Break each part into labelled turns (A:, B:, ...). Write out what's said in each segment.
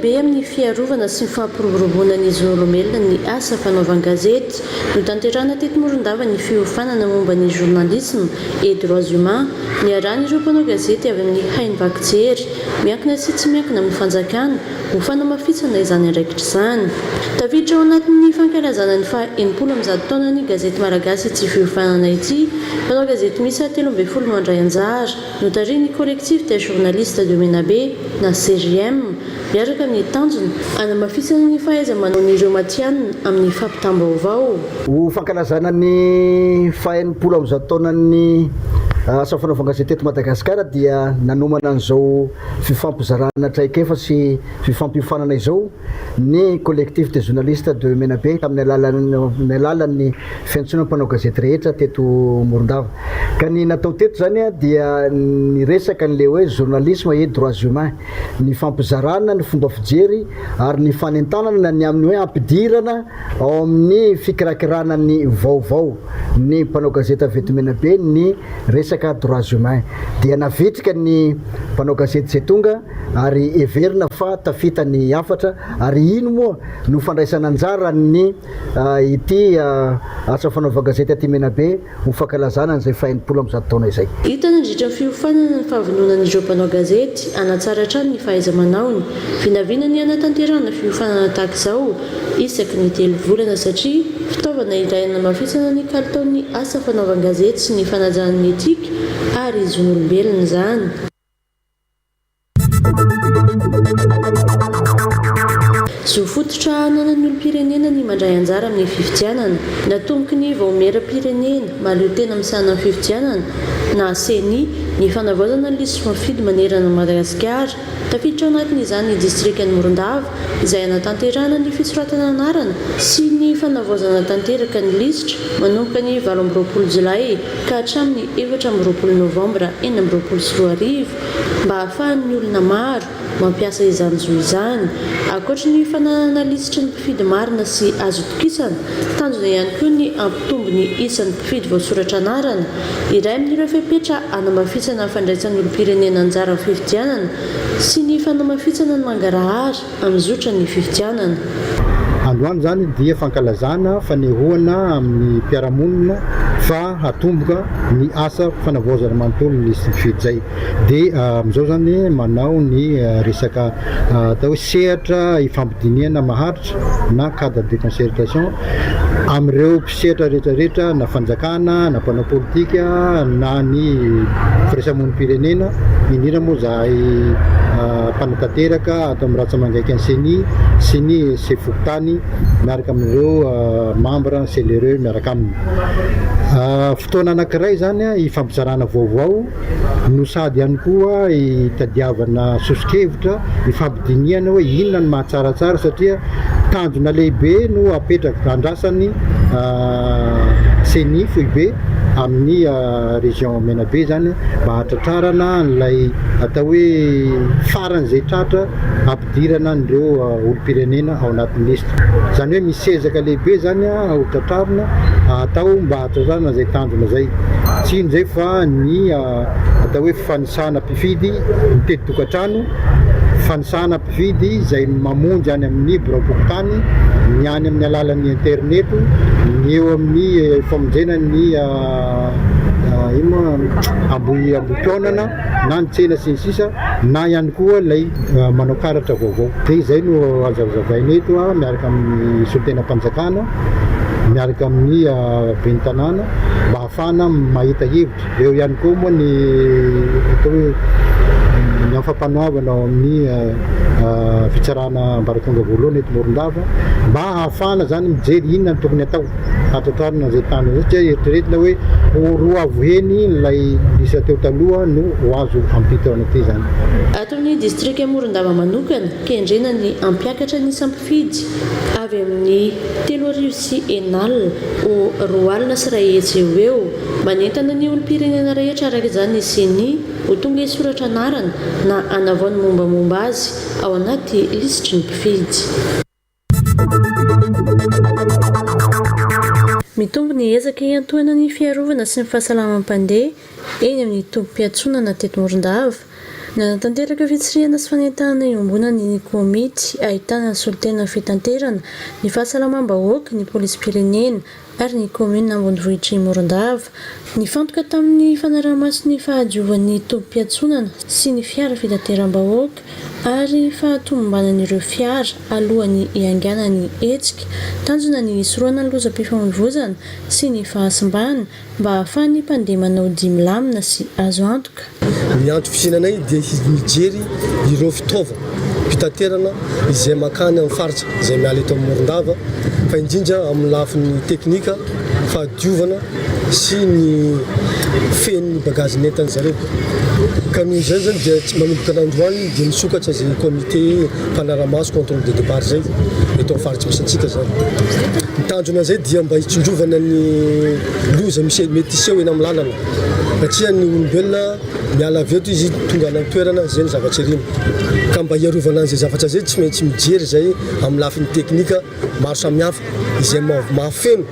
A: lehibe amin'ny fiarovana sy ny fampiroboroboana ny zon'olombelona ny asa fanaovan-gazety. Notanterahina teto Morondava ny fiofanana momba ny journalisme et droits humains niarahan'ireo mpanao gazety avy amin'ny haino vaky jery, miankina sy tsy miankina amin'ny fanjakana, ho fanamafisana izany andraikitra izany. Tafiditra ao anatin'ny fankalazana ny faha 160 taonan'ny gazety malagasy ity fiofanana ity. Mpanao gazety miisa 13 no handray anjara. Notarihin'ny Collectif des Journalistes de Menabe na CJM, miaraka amin'ny tanjona hanamafisana ny fahaiza-manaon'ireo matihanina amin'ny fampitam-baovao.
B: Ho fankalazana ny faha 160 taonan'ny asa fanaovan-gazety eto Madagasikara dia nanomana an'izao fifampizarana traikefa sy fifampiofanana izao ny Collectif des Journalistes de Menabe tamin'ny alalan'ny alalan'ny fiantsoana mpanao gazety rehetra teto Morondava. Ka ny natao teto izany dia niresaka an'ilay hoe journalisme et droits humains, ny fampizarana ny fomba fijery ary ny fanentanana ny amin'ny hoe hampidirana ao amin'ny fikirakirana ny vaovao ny mpanao gazety avy eto Menabe ny resaka droits humains. Dia navitrika ny mpanao gazety izay tonga ary heverina fa tafita ny hafatra ary iny moa no fandraisana anjara ny ity asa fanaovan-gazety aty Menabe ho fankalazana an'izay faha 160 taona izay.
A: Hita nandritra ny fiofanana ny fahavononan'ireo mpanao gazety hanatsara hatrany ny fahaiza-manaony. Vinavina ny hanatanterahana fiofanana tahaka izao isaky ny telo volana satria fitaovana iray hanamafisana ny kalitaon'ny asa fanaovan-gazety sy ny fanajana ny etika ary zon'olombelona izany. Zo fototra ananan'ny olom-pirenena ny mandray anjara amin'ny fifidianana. Natomboky ny Vaomieram-pirenena mahaleo tena misahana ny fifidianana na Ceni ny fanavaozana ny lisitry mifidy manerana an'i Madagasikara. Tafiditra ao anatin'izany ny distrikan'i Morondava izay hanatanterahana ny fisoratana anarana sy ny fanavaozana tanteraka ny lisitra manomboka ny 28 jolay ka hatramin'ny 24 novambra 2026. mba hahafahan'ny olona maro mampiasa izany zo izany. Ankoatry ny fananana lisitry ny mpifidy marina sy azo itokisana, tanjona ihany koa ny hampitombo ny isan'ny mpifidy voasoratra anarana. Iray amin'ireo fepetra hanamafisana ny fandraisan'ny olom-pirenena anjara amin'ny fifidianana sy ny fanamafisana ny mangarahara amin'ny zotran'ny fifidianana.
C: Androany izany dia fankalazana fanehoana amin'ny mpiara-monina fa hatomboka ny asa fanavaozana manontolo ny lisitry mpifidy izay. Dia amin'izao izany manao ny resaka atao hoe sehatra ifampidinihana maharitra na cadre de concertation amin'ireo mpisehatra rehetra rehetra na fanjakana na mpanao politika na ny firaisamonim-pirenena indrindra moa zahay mpanatanteraka ato amin'ny ratsa-mangaikan'ny ceni sy ny sefo fokontany miaraka amin'ireo membre CLRE miaraka aminy. Fotoana anankiray izany ifampizarana vaovao no sady ihany koa itadiavana soso-kevitra ifampidinihana hoe inona no mahatsaratsara satria tanjona lehibe no apetraka andrasan'ny Ceni foibe amin'ny région Menabe izany mba hahatratrarana an'ilay atao hoe faran'izay tratra hampidirana an'ireo olom-pirenena ao anatin'ny lisitra. Izany hoe misy ezaka lehibe izany ho tratrarina atao mba hahatratrarana izay tanjona izay. Tsy ino izay fa ny atao hoe fanisana mpifidy mitety tokantrano, fanisana mpifidy izay mamonjy any amin'ny biraom-pokontany, ny any amin'ny alalan'ny interneto, ny eo amin'ny famonjena ny ino moa Ambohi- Ambohipihaonana na ny tsena sy ny sisa na ihany koa ilay manao karatra vaovao. Dia izay no hazavazavaina eto miaraka amin'ny solontenam-panjakana, miaraka amin'ny ben'ny tanàna mba hahafahana mahita hevitra. Eo ihany koa moa ny atao hoe ny amin'ny fampanoavana ao amin'ny fitsarana ambaratonga voalohany eto Morondava mba hahafahana izany mijery inona no tokony atao hatratrarana izay tanjona izay satria eritreretina hoe ho roa avo heny ilay isa teo taloha no ho azo amin'ity taona ity izany.
A: Ato amin'ny distrika Morondava manokana, kendrena ny hampiakatra ny isam-pifidy avy amin'ny 6006 ho 120 eo ho eo. Manentana ny olom-pirenena rehetra araka izany ny Ceni ho tonga hisoratra anarana na hanavao ny mombamomba azy ao anaty lisitry ny mpifidy. Mitombo ny ezaka hiantohana ny fiarovana sy ny fahasalamam-pandeha eny amin'ny tobim-piantsonana teto Morondava. Nanatanteraka fitsirihana sy fanentanana iombonana ny komity ahitana ny solontenan'ny fitanterana, ny fahasalamam-bahoaka, ny polisim-pirenena ary ny kaominina ambonivohitr'i Morondava. Nifantoka tamin'ny fanaraha-maso ny fahadiovan'ny tobim-piantsonana sy ny fiara fitateram-bahoaka ary fahatomombanan'ireo fiara alohan'ny hiaingàna ny hetsika. Tanjona ny hisorohana ny lozam-pifamoivoizana sy ny fahasimbana mba hahafahan'ny mpandeha manao dia milamina sy azo antoka.
D: Ny antom fisiananay dia mijery ireo fitaovam pitaterana izay mankany amin'ny faritra izay miala eto amin'ny Morondava fa indrindra amin'ny lafiny teknika, fahadiovana sy ny fen'ny bagazin'entany zareo. Ka noho izay zany dia tsy manomboka n'androany dia misokatra izay comité mpanara-maso contrôle de départ izay eto amin'ny faritra misy antsika zany. Ny tanjona izay dia mba hitsindrovana ny loza misy mety hiseho eny amin'ny lalana satria ny olombelona miala avy eto izy tonga any an-toerana izay ny zavatra iriny ka mba hiarovana an'izay zavatra izay tsy maintsy mijery izay amin'ny lafiny teknika maro samihafa izay mahafeno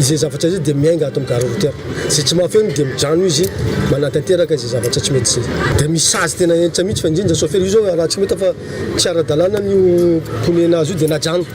D: izay zavatra izay dia miainga ato amin'ny gare routière izay tsy mahafeno dia mijano izy manatanteraka izay zavatra tsy mety izay dia misy sazy tena hentitra mihitsy fa indrindra chauffeur io zao raha tsy mety fa Tsy ara-dalàna an'io pneu nazy io dia najano.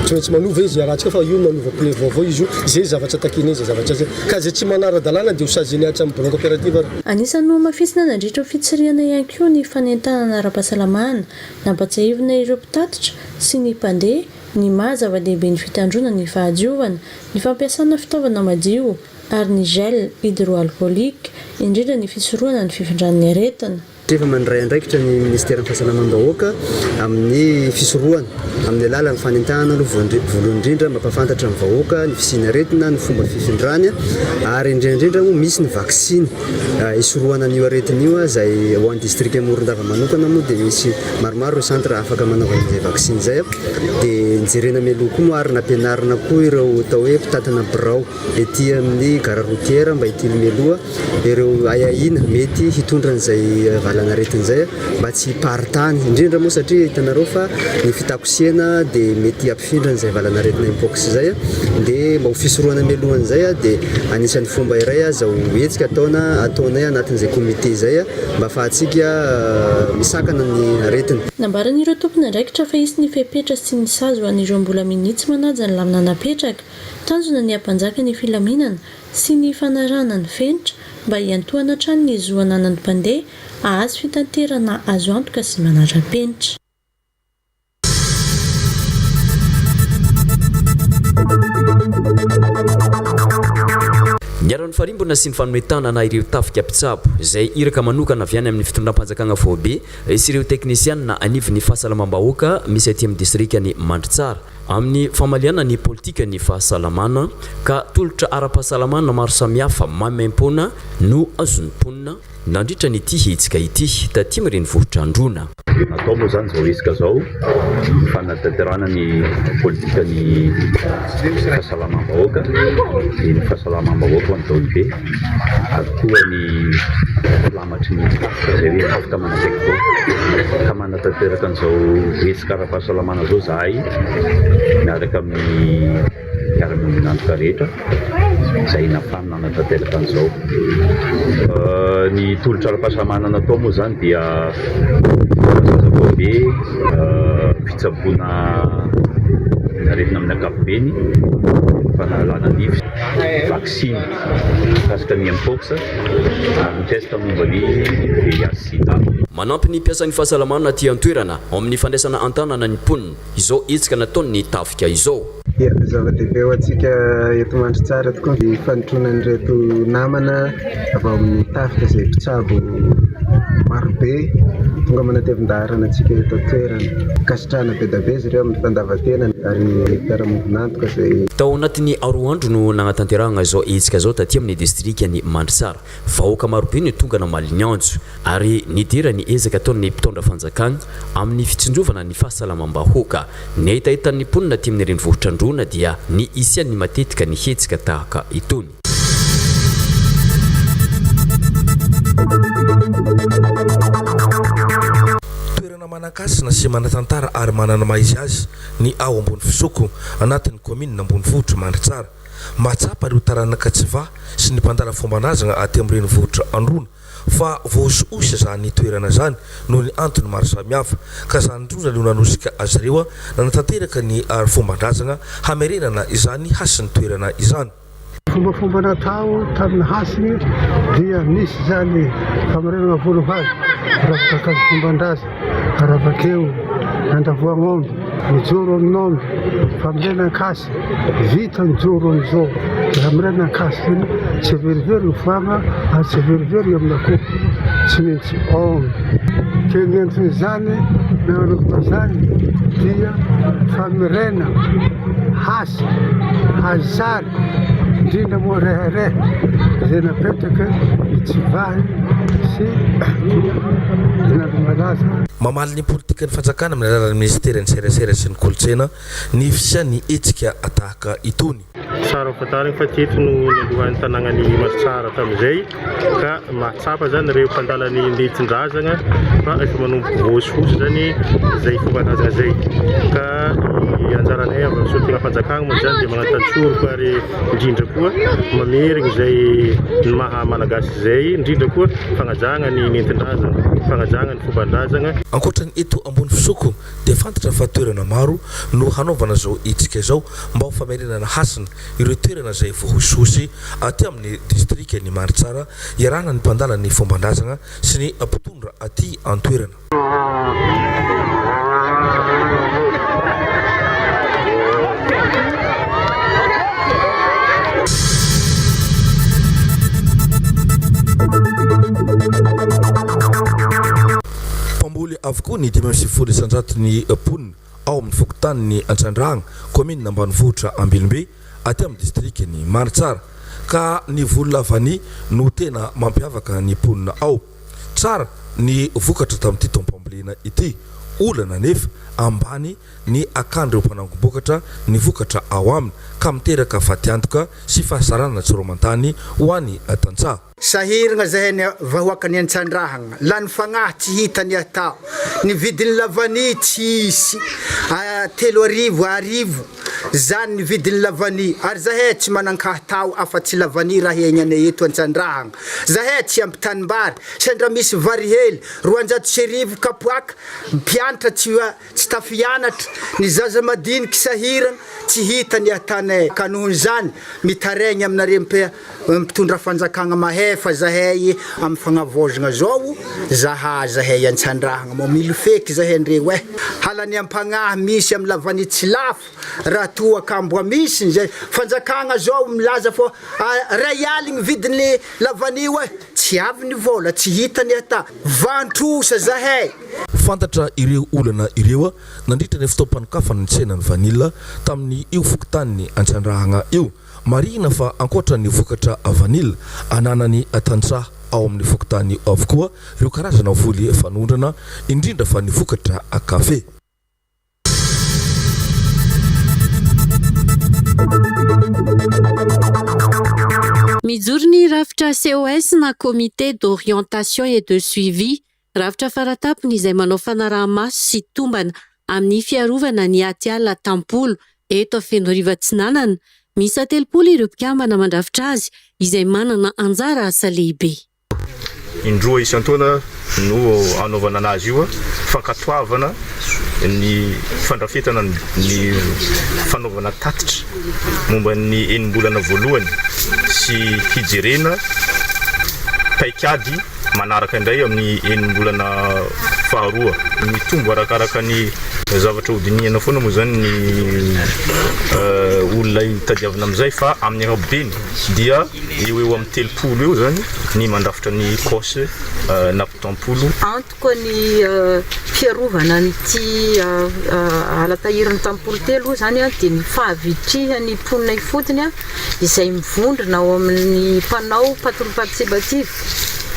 D: Tsy maintsy manova izy, iarahantsika fa io manova pneu vaovao izy io, izay zavatra takianay izay zavatra izay. Ka izay tsy manara-dalàna dia ho sazianay hatramin'ny birao coopérative ary.
A: Anisan'ny nohamafisina nandritra ny fitsirihana ihany koa ny fanentanana ara-pahasalamana. Nampatsiahivina ireo mpitatitra sy ny mpandeha ny maha zava-dehibe ny fitandroana ny fahadiovana, ny fampiasana fitaovana madio ary ny gel hydroalcoolique, indrindra ny fisorohana ny fifindran'ny aretina.
E: Efa mandray andraikitra ny Minisiteran'ny Fahasalamam-bahoaka amin'ny fisorohana amin'ny alalan'ny fanentanana aloha voalohany indrindra mampahafantatra ny vahoaka ny fisian'ny aretina, ny fomba fifindrany ary indrindra indrindra moa misy ny vaksiny hisorohana an'io aretina io izay ho an'ny distrikan'i Morondava manokana moa dia misy maromaro ireo centre afaka manaovana izay vaksiny izay dia nijerena mialoha koa moa ary nampianarina koa ireo atao hoe mpitantana birao ety amin'ny gara routière mba hitily mialoha ireo ahiahiana mety hitondra an'izay valan'aretina izay mba tsy hiparitahany, indrindra moa satria hitanareo fa ny fitakosihana dia mety hampifindra an'izay valan'aretina mpox izay dia mba ho fisorohana mialohan'izay dia anisan'ny fomba iray izao hetsika ataona ataonay anatin'izay comité izay mba ahafahantsika misakana ny aretina.
A: Nambaran'ireo tompon'andraikitra fa hisy ny fepetra sy ny sazy ho an'ireo mbola minia tsy manaja ny lamina napetraka. Tanjona ny hampanjaka ny filaminana sy ny fanarahana ny fenitra mba hiantohana hatrany ny zo ananan'ny mpandeha hahazo fitanterana azo antoka sy manara-penitra.
F: Niara-nifarimbona sy nifanome tanana ireo tafika mpitsabo izay iraka manokana avy any amin'ny fitondram-panjakana faobe sy ireo teknisianina anivon'ny fahasalamam-bahoaka misy aty amin'ny distrikan'i Mandritsara. Amin'ny famaliana ny politikan'ny fahasalamana ka tolotra ara-pahasalamana maro samihafa maimaimpoana no azon'ny mponina nandritra ny ity hetsika ity taty amin'ny renivohitr'Androna.
G: Natao moa izany izao hetsika izao ho fanatanterahana ny politikan'ny fahasalamam-bahoaka dia ny fahasalamam-bahoaka ho an'ny daholobe ary koa ny filamatry ny tafika izay hoe tafika manakaiky vahoaka ka Manatanteraka an'izao hetsika ara-pahasalamana izao izahay miaraka amin'ny mpiara-miombon'antoka rehetra izay nahafahana nanatanteraka an'izao. Ny tolotra ara-pahasalamana natao moa izany dia zaza faobe, fitsaboana ny aretina amin'ny ankapobeny, fanalana nify, vaksiny mikasika ny mpox ary ny test momba ny VIH-sida.
F: Manampy ny mpiasan'ny fahasalamana aty an-toerana ao amin'ny fandraisana an-tanana ny mponina izao hetsika nataon'ny tafika izao.
H: Ia, zava-dehibe ho antsika eto Mandritsara tokoa ny fanotronan'ireto namana avy ao amin'ny tafika izay mpitsabo marobe tonga manatevin-daharana antsika eto an-toerana. Ankasitrahana be dia be izy ireo amin'ny fandavan-tenany ary mpiara-miombon'antoka izay.
F: Tao anatin'ny roa andro no nanatanterahana izao hetsika izao taty amin'ny distrikan'i Mandritsara. Vahoaka marobe no tonga namaly ny antso ary nidera ny ezaka ataon'ny mpitondra fanjakana amin'ny fitsinjovana ny fahasalamam-bahoaka. Ny hetahetan'ny mponina aty amin'ny renivohitr'Androna dia ny hisian'ny matetika ny hetsika tahaka itony.
I: Toerana manan-kasina sy manan-tantara ary manana maha izy azy ny ao Ambonifisoko, anatin'ny kaominina ambonivohitr'i Mandritsara. Mahatsapa ireo taranaka tsy vaha sy ny mpandala fomban-drazana aty amin'ny renivohitra Androna. fa voahosihosy izany toerana izany noho ny antony maro samihafa ka izany indrindra no nanosika azy ireo nanatanteraka ny fomban-drazana hamerenana izany hasin'ny toerana izany.
J: Fombafomba natao tamin'ny hasiny dia nisy izany famerenana volo hazo, ravin-kakazo fomban-drazana, ary avakeo nandravoagn'omby, nijoro amin'omby, famerenan-kasy, vita ny joro amizao, dia hamerenan-kasy zany tsy averivery ny foagna ary tsy averivery ny amin'akoho, tsy maintsy omby. Ke ny anton'izany nanaovana izany dia famerena hasy, hazo sary, indrindra moa rehareha izay napetraka i Tsivahy sy Dinandrimalaza.
I: Mamaly ny politikan'ny fanjakana amin'ny alalan'ny minisiteran'ny serasera sy ny kolontsaina ny fisian'ny hetsika tahaka itony.
K: Tsara ho fantarina fa teto no niandohan'ny tanànan'i Mandritsara tamin'izay ka mahatsapa izany ireo mpandala ny nentin-drazana fa efa manomboka voahosihosy izany izay fomban-drazana izay ka ny anjaranay avy amin'ny solontenam-panjakana moa izany dia manantantsoroka ary indrindra koa mamerina izay ny maha malagasy izay indrindra koa fanajana ny nentin-drazana, fanajana ny fomban-drazana.
I: Ankoatra ny eto Ambonifisoko dia fantatra fa toerana maro no hanaovana izao hetsika izao mba ho famerenana hasina ireo toerana izay voahosihosy aty amin'ny distrikan'i Mandritsara iarahana ny mpandala ny fomban-drazana sy ny mpitondra aty an-toerana. Mpamboly avokoa ny 95 isan-jaton'ny mponina ao amin'ny fokontanin'i Antrandrahagna, kaominina ambanivohitra Ambilombe, aty amin'ny distrikan'i Mandritsara, ka ny voly lavania no tena mampiavaka ny mponina ao. Tsara ny vokatra tamin'ity taom-pambolena ity. Olana anefa, ambany ny hakan'ireo mpanangom-bokatra ny vokatra ao aminy, ka miteraka fatiantoka sy fahasaranana tsy roman-tany ho an'ny tantsaha.
L: Sahiragna zahay ny vahoakan'i Antsandrahagna, lany fagnahy tsy hita ny atao, ny vidin'ny lavania tsisy, 3000 arivo zany ny vidin'ny lavania, ary zahay tsy manan-kahatao afa-tsy lavania raha iaignanay eto Antsandrahagna, zahay tsy ampy tanimbary, sendra misy vary hely, 1200 kapoaka, mpianatra tsy tsy tafianatra, ny zaza madiniky sahiragna tsy hita ny atanay, ka nohon'izany mitaraigny aminareo Mpitondra fanjakagna mahefa zahay am fagnavaozagna zao zaha zahay antsandrahagna mo milofeky zahay ndreo eh halaniampagnahy misy am lavania tsy lafo raha toa ka mboa misy zay fanjakagna zao milaza fô ray aligny vidiny lavania oe tsy avy ny vôla tsy hita ny ata vantrosa zahay.
I: Fantatra ireo olana ireo nandritra ny fotoam-panokafana ny tsenan'ny vanila tamin'ny io fokontany Antsandrahagna io. Marihina fa ankoatra ny vokatra vanille, ananan'ny tantsaha ao amin'ny fokontany io avokoa ireo karazana voly fanondrana, indrindra fa ny vokatra kafe.
M: Mijoro ny rafitra COS na Comité d'Orientation et de Suivi, rafitra faratapony izay manao fanaraha-maso sy tombana amin'ny fiarovana ny atiala tampolo eto Fenoarivo Atsinanana. Miisa 30 ireo mpikambana mandrafitra azy izay manana anjara asa lehibe.
N: Indroa isan-taona no anaovana anazy io, fankatoavana ny fandrafetana ny fanaovana tatitra momba ny enim-bolana voalohany sy hijerena paikady manaraka indray amin'ny enim-bolana faharoa. Mitombo arakaraka ny zavatra hodinihana foana moa izany ny olona hitadiavina amin'izay fa amin'ny ankapobeny dia eo eo amin'ny 30 eo izany ny mandrafitra ny cos na mpitampolo.
O: Antoka ny fiarovana an'ity ala tahirin'ny tampolo telo izany dia ny fahavitrihan'ny mponina ifotony izay mivondrona ao amin'ny mpanao patrouille participative.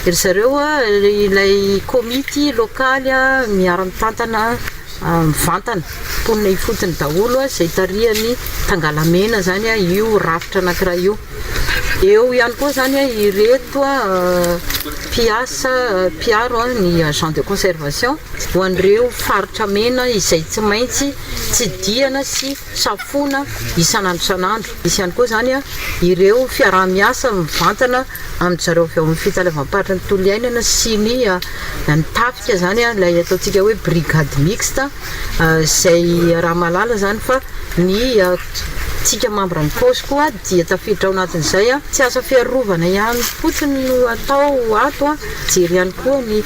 O: Ry zareo ilay komity lokaly miara-mitantana mivantana, mponina ifotony daholo izay tarihan'ny Tangalamena izany io rafitra anankiray io. Eo ihany koa izany ireto mpiasa mpiaro ny agent de conservation ho an'ireo faritra mena izay tsy maintsy tsidihana sy safoina isan'andro isan'andro. Misy ihany koa izany ireo fiaraha-miasa mivantana amin-dry zareo avy ao amin'ny fitaleavam-paritry ny tontolo iainana sy ny ny tafika izany, ilay ataontsika hoe brigade mixte izay raha mahalala izany fa ny tsika membre ny cos koa dia tafiditra ao anatin'izay. Tsy asa fiarovana ihany fotsiny no atao ato, mijery ihany koa ny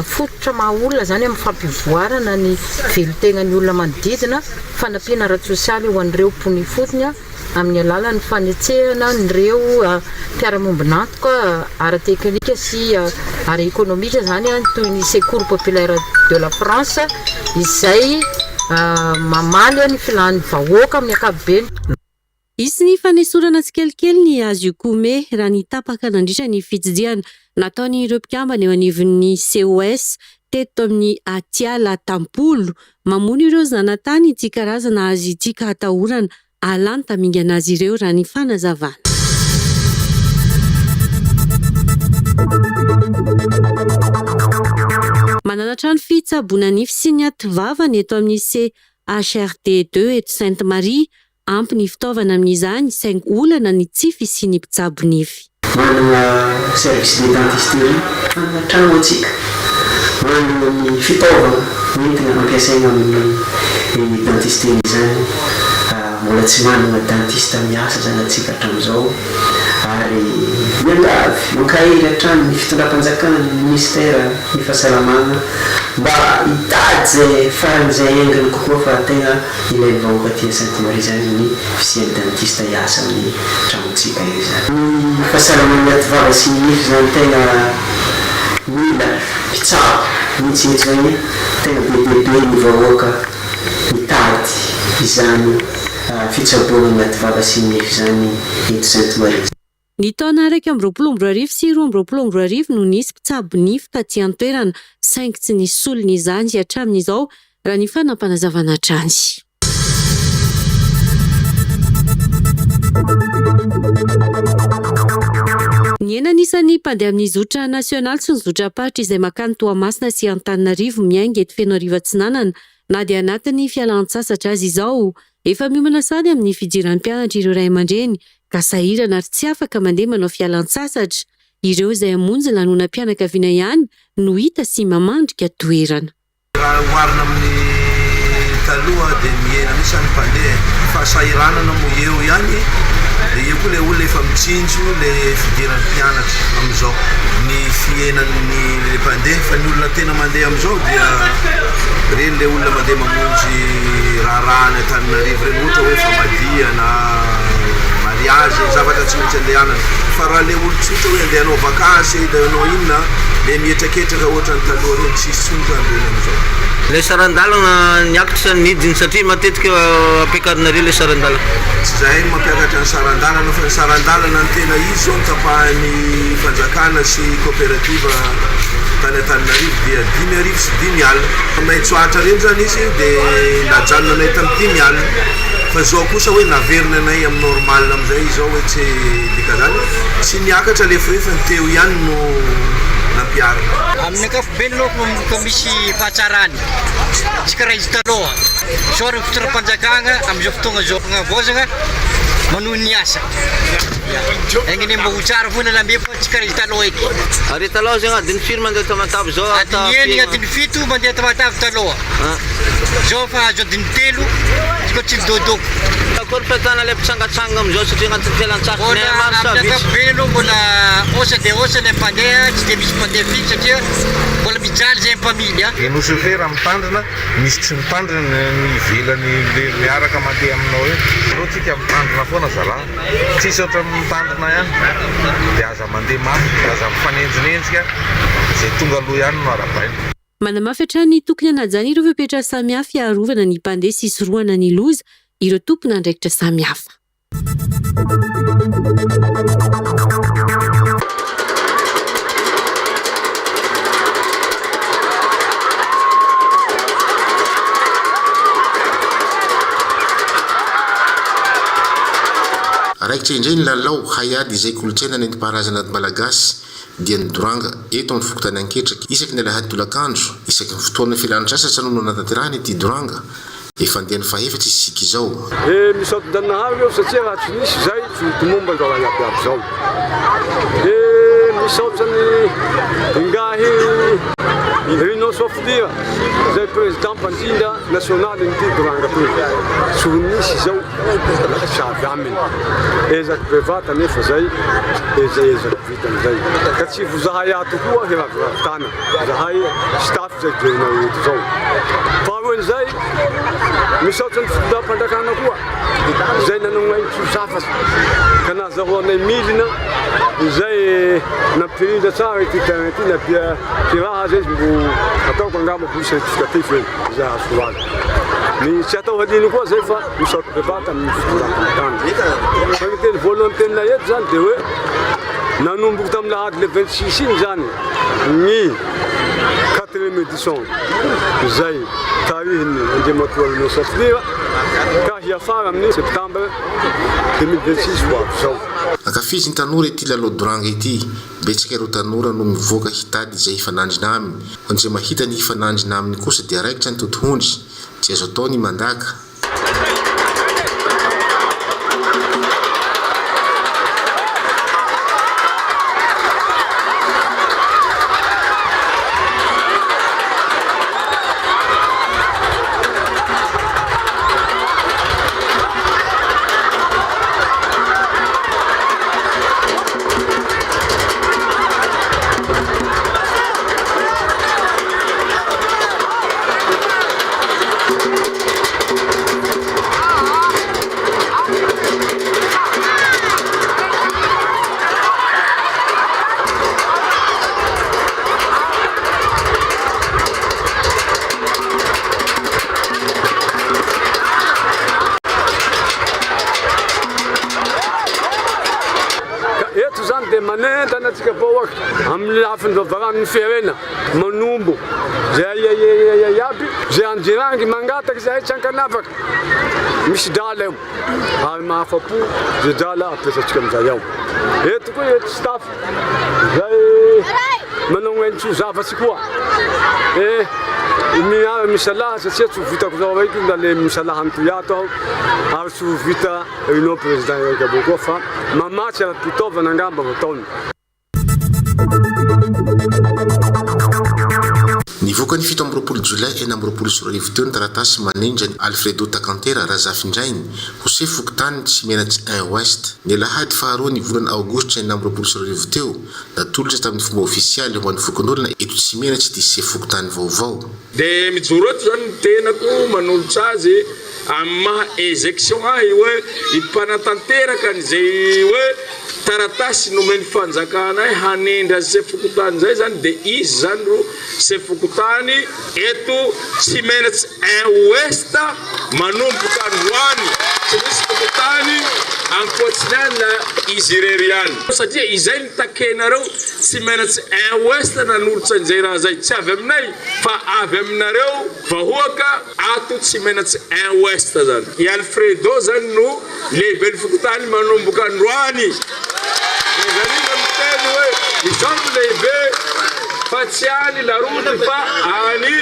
O: fototra maha olona izany amin'ny fampivoarana ny velon-tenan'ny olona manodidina. Fanampiana ara-tsosialy ho an'ireo mponina ifotony amin'ny alalan'ny fanetsehana an'ireo mpiara-miombon'antoka ara-teknika sy ara-ekonomika izany toy ny Secours Populaire de la France izay mamaly ny filàn'ny vahoaka amin'ny ankapobeny.
M: Hisy ny fanesorana tsikelikely ny hazo Ikome raha ny tapaka nandritra ny fitsidihana nataon'ireo mpikambana eo anivon'ny COS teto amin'ny Atiala Tampolo. Mamono ireo zanatany ity karazana hazo ity ka atahorana hahalany tamingana azy ireo raha ny fanazavana. Manana trano fitsaboana nify sy ny ativava ny eto amin'ny CHRD deux eto Sainte Marie. Ampy ny fitaovana amin'izany saingy olana ny tsy fisian'ny mpitsabo nify.
P: Manana service de dentisterie, manana trano antsika, manana ny fitaovana hoentina ampiasaina amin'ny dentisterie izany, mbola tsy manana dentiste miasa izany antsika hatramin'izao ary miangavy, mankahery hatrany ny fitondram-panjakana, ny ministère ny fahasalamana mba hitady izay faran'izay haingana kokoa fa tegna Ilain'ny vahoaka aty Sainte Marie izany ny fisian'ny dentiste hiasa amin'ny tragnontsika io izany. Ny fahasalaman'ny ativava sy ny nify izany tegna mila mpitsabo mihitsy eto izany, tegna be dia be ny vahoaka mitady izany fitsaboana ny ativava sy ny nify izany eto Sainte Marie.
M: Ny taona 2021 sy 2022 no nisy mpitsabo nify taty an-toerana, saingy tsy nisy solony izany hatramin'izao, raha ny fanampanazavana hatrany. Nihena ny isan'ny mpandeha amin'ny zotra nasionaly sy ny zotram-paritra izay mankany Toamasina sy Antananarivo miainga eto Fenoarivo Atsinanana na dia anatin'ny fialan-tsasatra aza izao. Efa miomana sahady amin'ny fidiran'ny mpianatra ireo ray aman-dreny ka sahirana ary tsy afaka mandeha manao fialan-tsasatra. Ireo izay hamonjy lanonam-pianakaviana ihany no hita sy mamandrika toerana.
Q: Raha oharina amin'ny taloha dia mihena mihitsy ny mpandeha e. Fahasahiranana moa eo ihany dia eo koa ilay olona efa mitsinjo ilay fidiran'ny mpianatra amin'izao. Ny fihenan'ny mpandeha fa ny olona tena mandeha amin'izao dia ireny ilay olona mandeha mamonjy raharaha any Antananarivo ireny ohatra hoe famadihana, mariage, zavatra tsy maintsy andehanana. Fa raha ilay olon-tsotra hoe andeha hanao vakansy, andeha hanao inona, ilay mihetraketraka ohatran'ny taloha ireny tsisy intsony zany ireny amin'izao.
R: Ilay saran-dalana niakatra sy nidina satria matetika ampiakarinareo ilay saran-dalana.
Q: Tsy izahay no mampiakatra ny saran-dalana fa ny saran-dalana ny tena izy izao no tapahin'ny fanjakana sy coopérative tany Antananarivo dia 2500. Maitso ahitra ireny izany izy dia najanona anay tamin'ny 50 alina fa izao kosa hoe naverina anay amin'ny normal amin'izay izao hoe tsy dikazany tsy niakatra ilay frais fa ny teo ihany no nampiharina.
S: Amin'ny ankapobeny aloha manomboka misy fahatsarany, tsy karaha izy taloha. Isaorana ny fitondram-panjakana amin'izao fotoagna izao fagnavaozagna manohy ny asa. Enga anie mba ho tsara foana lambe fa tsy karaha izy taloha eky.
R: Ary taloha zegny adiny firy mandeha Tamatave zao?
S: Adiny enigna, adiny fito mandeha Tamatave taloha. Zao fa azo adiny telo izy koa tsy midôdôko.
R: Akory fahitana ilay mpitsangatsangana amin'izao satria agnatin'ny fialantsasatra
S: ny maro sa
R: vitsy?
S: Amin'ny ankapobeny aloha mbola osa dia osa ny mpandeha, tsy dia misy mpandeha firy satria mbola mijaly zay mpamily a.
Q: Enao chauffeur mitandrina, misy tsy mitandrina ny ivelany le miaraka mandeha aminao eo. Aleo tsika mitandrina foana zalahy. Tsisy ohatran'ny mitandrina ihany. Dia aza mandeha mafy, aza mifanenjinenjika, izay tonga aloha ihany no arabaina.
M: Manamafy hatrany ny tokony hanajana ireo fepetra samihafa hiarovana ny mpandeha sy hisorohana ny loza ireo tompon'andraikitra samihafa.
T: Raikitra indray ny lalao haiady izay kolontsaina nentim-paharazana malagasy dia ny doranga eto amin'ny fokontany Anketraky. Isaky ny alahady tolakandro, isaky ny fotoana fialan-tsasatra no nanatanterahana ity doranga. Efa andiany fahefatra isika izao.
U: Dia misaotra-Janahary eo satria raha tsy nisy izay tsy ho tomombana izao raha iaby iaby izao. Dia misaotra ny Ingahy Rino Sofitia izay président mpandrindra nasionalin'ity Doranga ity. Tsy ho nisy izao raha tsy avy aminy. Ezaky bevata anefa izay dia izay ezaky vitan'izay. Ka tsy vo zahay ato koa hiraviravy tana zahay staff. Izay jerenao eto izao. Faharoan'izay, misaotra ny fitondram-panjakana koa izay nanao anay tsy ho safatra ka nahazahoanay milina izay nampirindra tsara ity terrain ity na dia kiraha aza izy mbo ataoko angamba mbo certificatif eo izay hahasoa azy. Ny tsy atao hadino koa izay fa misaotra bevata amin'ny fitondram-panjakana. Fa ny teny voalohany teninay eto izany dia hoe nanomboka tamin'ny lahady le 26 iny izany ny Quatrième édition izay tarihin'ny Andriamatoa Renaud Safira ka hiafara amin'ny septembre 2026 ho avy izao.
T: Ankafizin'ny tanora ity lalao doranga ity. Betsaka ireo tanora no mivoaka hitady izay hifanandrina aminy. Ho an'izay mahita ny hifanandrina aminy kosa dia raikitra ny totohondry. Tsy azo atao ny mandaka.
U: Ka eto izany dia manentana antsika vahoaka amin'ny lafiny vavaranon'ny firenena. Manombo zay aiaiaiaiai aby zay anjirangy mangataka izahay tsy ankanavaka misy drala eo ary mahafapo zay drala apetratsika amizay ao eto koa eto staff zay manao aintso zavatsy koa eh miara misalaha satria tsy ho vitako zao raiky na le misalaha antoy ato aho ary tsy ho vita réunion président iraika avao koa fa mamatsy ara-pitaovana angamba vao taona.
T: Nivoaka ny 27 jolay 2026 teo ny taratasy manendry an'i Alfredo Takantera Razafindrainy ho sefo fokontany Tsimenatsy I Ouest. Ny alahady faharoa ny volana aogositra 2026 teo, natolotra tamin'ny fomba ofisialy ho an'ny fokonolona eto Tsimenatsy ity sefo fokontany vaovao.
V: Dia mijoro eto izany ny tenako manolotra azy amin'ny maha ejection ahy hoe mpanatanteraka an'izay hoe taratasy nomen'ny fanjakana ahy hanendry azy sefo fokontany izay izany dia izy izany ro sefo fokontany eto Tsimenatsy un ouest manomboka androany tsy misy fokontany ankoatsiny any na izy irery ihany satria izay no takenareo Tsimenatsy un ouest nanolotra an'izay raha izay tsy avy aminay fa avy aminareo vahoaka ato Tsimenatsy un ouest zany. I Alfredo zany no lehiben'ny fokontany manomboka androany. N'aiza miteny hoe izao no lehibe fa tsy any Laroute fa any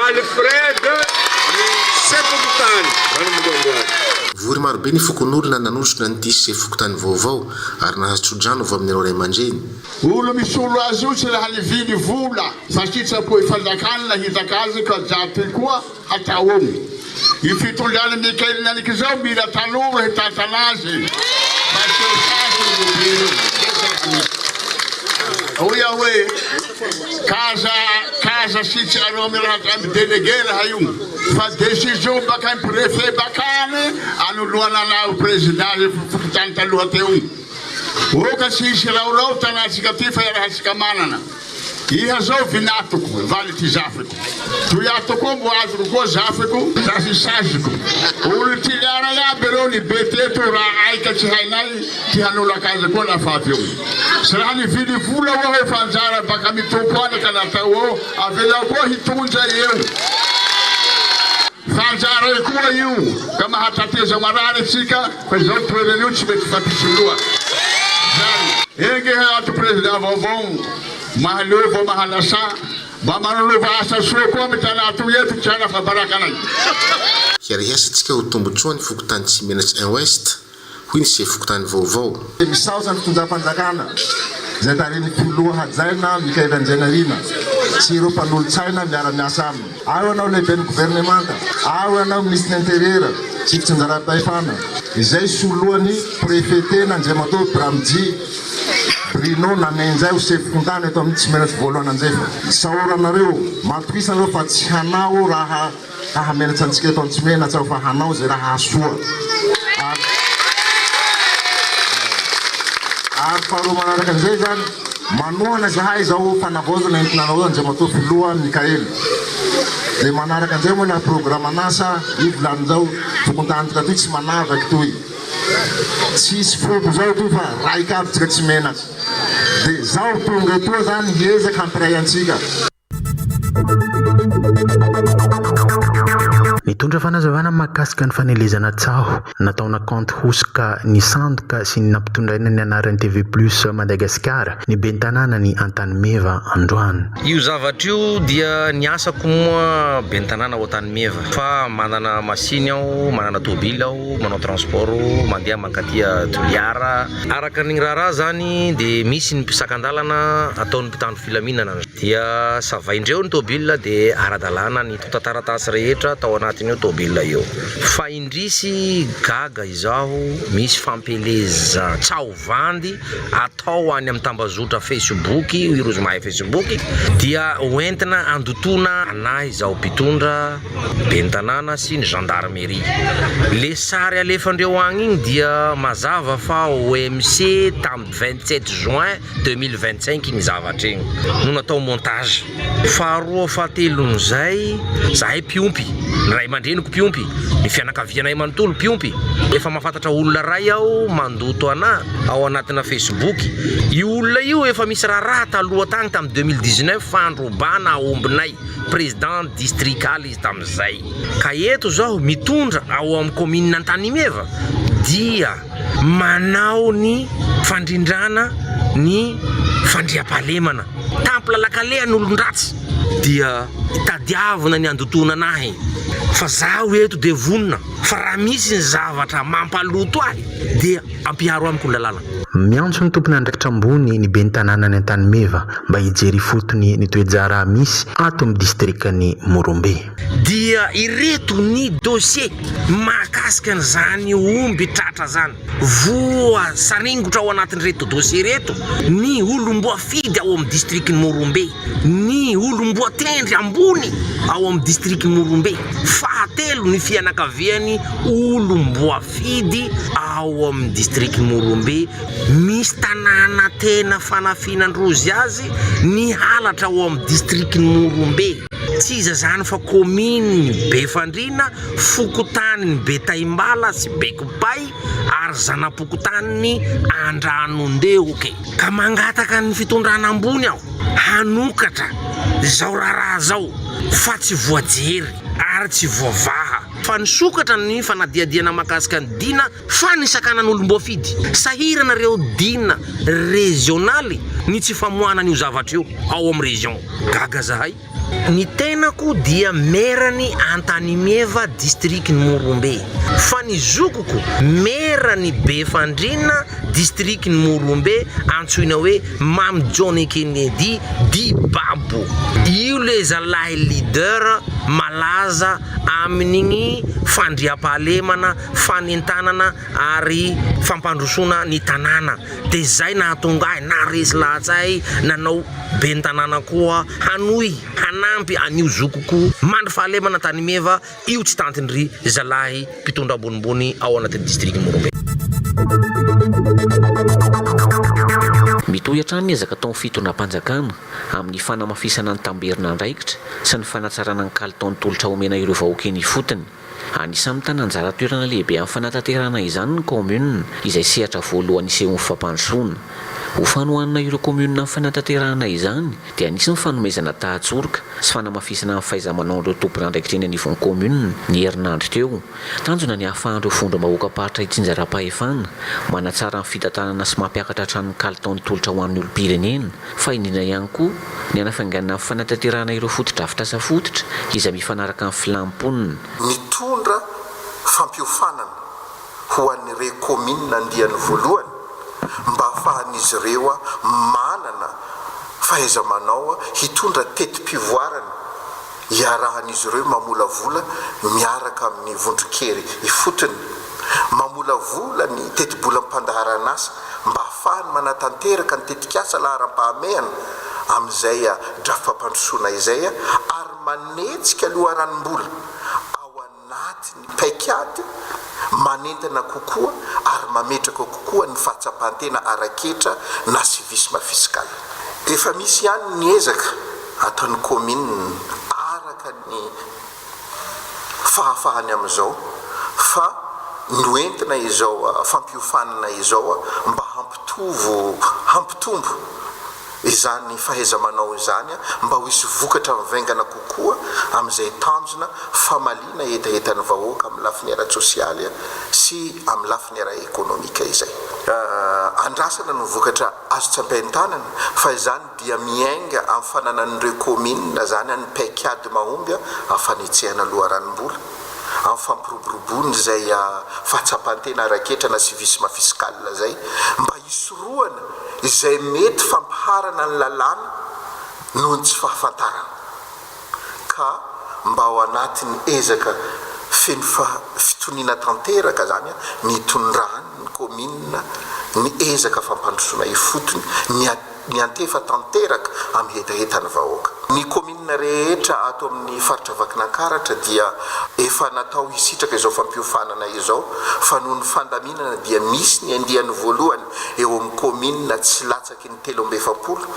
V: Alfred ny sefo-fokontany manomboka androany.
T: Vory marobe ny fokonolona nanotrona an'ity sefo fokontany vaovao ary nahazo tsodrano avy amin'ireo ray aman-dreny.
W: Olo misolo azy io tsy raha nivily vola fa sitrapo i fanjakana nahitaka azy ka jatoy koa hatao eo. I fitondrana Mickael Naniky zao mila tanora hitantana azy fa tsy ho sahy olobe io. Zay zay raha misy. Hoy aho hoe kaza kaza sitsy areo amy raha amy délégué raha io fa décision baka amy préfet bakany anoloana anao président fokontany taloha teo. Oka tsy hisy raorao tanantsika ty fa iarahantsika manana. Iha zao vinatoko, valy ty zafiko. Toy ato koa mbo azoko koa zafiko, sazisaziko. Olo Toliara iaby reo ny be teto raha aika tsy hainay ty hanolaka azy koa lafa avy eo. Tsy raha nivily vola oa ho fa anjara baka mi Tompo any ka natao eo, avelao koa hitondra eo. Fa anjaray koa io ka mahatateza marary atsika fa izao toerana io tsy mety fampisoloa zany. Enga he ato président vaovao mahaleo vao mahalasa mba manonova asa soa koa am tanà toy eto tsy hanafabaraka anay.
T: Hiara-hiasa isika ho tombotsoan'ny fokontany Tsimenatry un Ouest, hoy ny sefo fokontany vaovao.
B: Misaotra ny fitondram-panjakana izay tarihin'ny filoha hajaina Michaël Randrianirina sy ireo mpanolotsaina miara-miasa aminy. Ao ianao lehiben'ny governemanta, ao ianao minisitry ny interiera sy fitsinjaram-pahefana, izay soloan'ny préfet tena Andriamatoa Bramji Bruno nanenjay ho sefo fokontany eto amin'ny Tsimenatry voalohany Anjefo. Isaoranareo, matokisa nareo fa tsy hanao raha Hahamenatra antsika eto Antsimenatra aho fa hanao izay raha hahasoa ary ary faharoa manaraka an'izay izany manohana izahay izao fanavaozana entina anao Andriamatoa Filoha Mickaël dia manaraka an'izay moa ilay programan'asa io volana izao fokontanintsika toy tsy manavaky toy tsisy foko izao toy fa raika aby tsika tsy menatra dia zaho tonga etoa izany hiezaka hampiray antsika.
C: Nitondra fanazavana mahakasika ny fanelezana tsaho nataona kaonty hosoka nisandoka sy ny nampitondraina ny anaran'ny TV Plus Madagasikara ny ben'ny tanànan'i Antanimeva androany.
D: Io zavatra io dia ny asako moa ben'ny tanàna ao Antanimeva fa manana masiny aho, manana tôbily aho, manao transport mandeha mankaty Toliara. Araka ny raharaha zany dia misy ny mpisakan-dalana ataon'ny mpitandro filaminana. Dia savain-dreo ny tôbila dia ara-dalàna ny tontan-taratasy rehetra tao anatin'io tôbila io. Fa indrisy gaga izaho misy fampielezan-tsaho vandy atao any amin'ny tambazotra Facebook, hoy rozy mahay Facebook, dia hoentina handotoana anahy izaho mpitondra, ben'ny tanàna sy ny gendarmerie. Le sary alefan-dreo agny igny dia mazava fa OMC tamin'ny 27 juin 2025 igny zavatra igny no natao montage. Faharoa fahatelon'izay, zahay mpiompy, ny ray aman-dreniko mpiompy, ny fianakavianay manontolo mpiompy. Efa mahafantatra olona iray aho mandoto anah ao anatina facebook. Io olona io efa misy raharaha taloha tagny tamin'ny 2019 fandrobana aombinay, président districal izy tamin'izay. Ka eto zaho mitondra ao amin'ny commune Antanimeva dia. Manao ny fandrindrana ny fandriampahalemana. Tampona lakaleha ny olon-dratsy dia tadiavina ny handotoana anahy fa zaho eto dia vonona fa raha misy ny zavatra mampaloto ahy dia ampiharo amiko ny lalàna.
C: Miantso ny tompon'andraikitra ambony ny ben'ny tanànan'i Antanimeva mba hijery ifotony ny toe-draharaha misy ato amin'ny distrikan'i Morombe.
D: Dia ireto ny dossier mahakasika an'izany omby tratra zany. Voa saringotra ao anatin'ireto dossier ireto ny olom-boafidy ao amin'ny distrikin'i Morombe, ny olom-boatendry ambony ao amin'ny distrikin'i Morombe, fahatelo ny fianakaviany olom-boafidy ao amin'ny distrikin'i Morombe. Misy tanàna tena fanafinan-drozy azy ny halatra ao amin'ny distrikin'i Morombe. Tsy iza izany fa kaominin'i Befandriana, fokontanin'i Betaimbala sy Bekopay ary zana-pokontanin'i Andranondehoke. Ka mangataka ny fitondrana ambony aho hanokatra izao raharaha izao fa tsy voajery ary tsy voavaha. Fa nisokatra ny fanadihadiana mahakasika ny Dina fa ny sakanan'olom-boafidy. Sahirana ireo Dina rezionaly ny tsy famoahana an'io zavatra io ao amin'ny région. Gaga zahay. Ny tenako dia maire-n'i Antanimieva district-n'i Morombe. Fa ny zokiko maire-n'i Befandriana district-n'i Morombe antsoina hoe Mamy John Kennedy dit Babo. Io le zalahy leader malaza amin'igny fandriampahalemana, fanentanana ary fampandrosoana ny tanàna. Dia izay nahatonga ahy naharesy lahatsa ahy nanao ben'ny tanàna koa hanohy hanampy an'io zokiko mandry fahalemana Antanimeva io tsy tantin-dry zalahy mpitondra ambonimbony ao anatin'ny distrikan'i Morombe.
X: Mitohy hatrany ny ezaka ataon'ny fitondram-panjakana amin'ny fanamafisana ny tamberin'andraikitra sy ny fanatsarana ny kalitaon'ny tolotra omena ireo vahoaka eny ifotony. Anisan'ny mitana anjara toerana lehibe amin'ny fanatanterahana izany ny kaominina, izay sehatra voalohany isehoan'ny fampandrosoana. Ho fanohanana ireo kaominina amin'ny fanatanterahana izany dia nisy ny fanomezana tahatsoroka sy fanamafisana ny fahaiza-manaon'ireo tompon'andraikitra eny anivon'ny kaominina ny herinandro teo. Tanjona ny hahafahan'ireo vondrom-bahoakam-paritra itsinjaram-pahefana manatsara ny fitantanana sy mampiakatra hatrany ny kalitaon'ny tolotra ho an'ny olom-pirenena fa indrindra ihany koa ny hanafainganana ny fanatanterahana ireo fotodrafitrasa fototra izay mifanaraka amin'ny filan'ny mponina.
T: Nitondra fampiofanana ho an'ireo kaominina andiany voalohany mba ahafahan'izy ireo manana fahaiza-manao hitondra teti-pivoarana iarahan'izy ireo mamolavola miaraka amin'ny vondron-kery ifotony, mamolavola ny tetibolam-pandaharanasa mba ahafahany manatanteraka ny tetikasa laharam-pahamehana amin'izay drafi-pampandrosoana izay ary manetsika loharanom-bola ao anatin'ny paikady manentana kokoa ary mametraka kokoa ny fahatsapan-tena ara-ketra na civisme fiscal. Efa misy ihany ny ezaka ataon'ny kaominina araka ny fahafahany amin'izao fa noentina izao fampiofanana izao mba hampitovo hampitombo izany fahaiza-manao izany mba ho hisy vokatra mivaingana kokoa amin'izay tanjona famaliana hetahetan'ny vahoaka amin'ny lafiny ara-tsosialy sy amin'ny lafiny ara-ekonomika izay. Andrasana no vokatra azo tsapain-tanana fa izany dia miainga amin'ny fananan'ireo kaominina izany ny paikady mahomby amin'ny fanetsehana loharanom-bola, amin'ny fampiroboroboana izay fahatsapan-tena ara-ketra na civisme fiscal izay mba hisorohana izay mety fampiharana ny lalàna noho ny tsy fahafantarana ka mba ao anatin'ny ezaka feno fitoniana tanteraka izany ny hitondrany ny kaominina ny ezaka fampandrosoana ifotony miantefa tanteraka amin'ny hetahetan'ny vahoaka. Ny kaominina rehetra ato amin'ny faritra Vakinankaratra dia efa natao hisitraka izao fampiofanana izao fa noho ny fandaminana dia misy ny andiany voalohany eo amin'ny kaominina tsy latsaky ny 43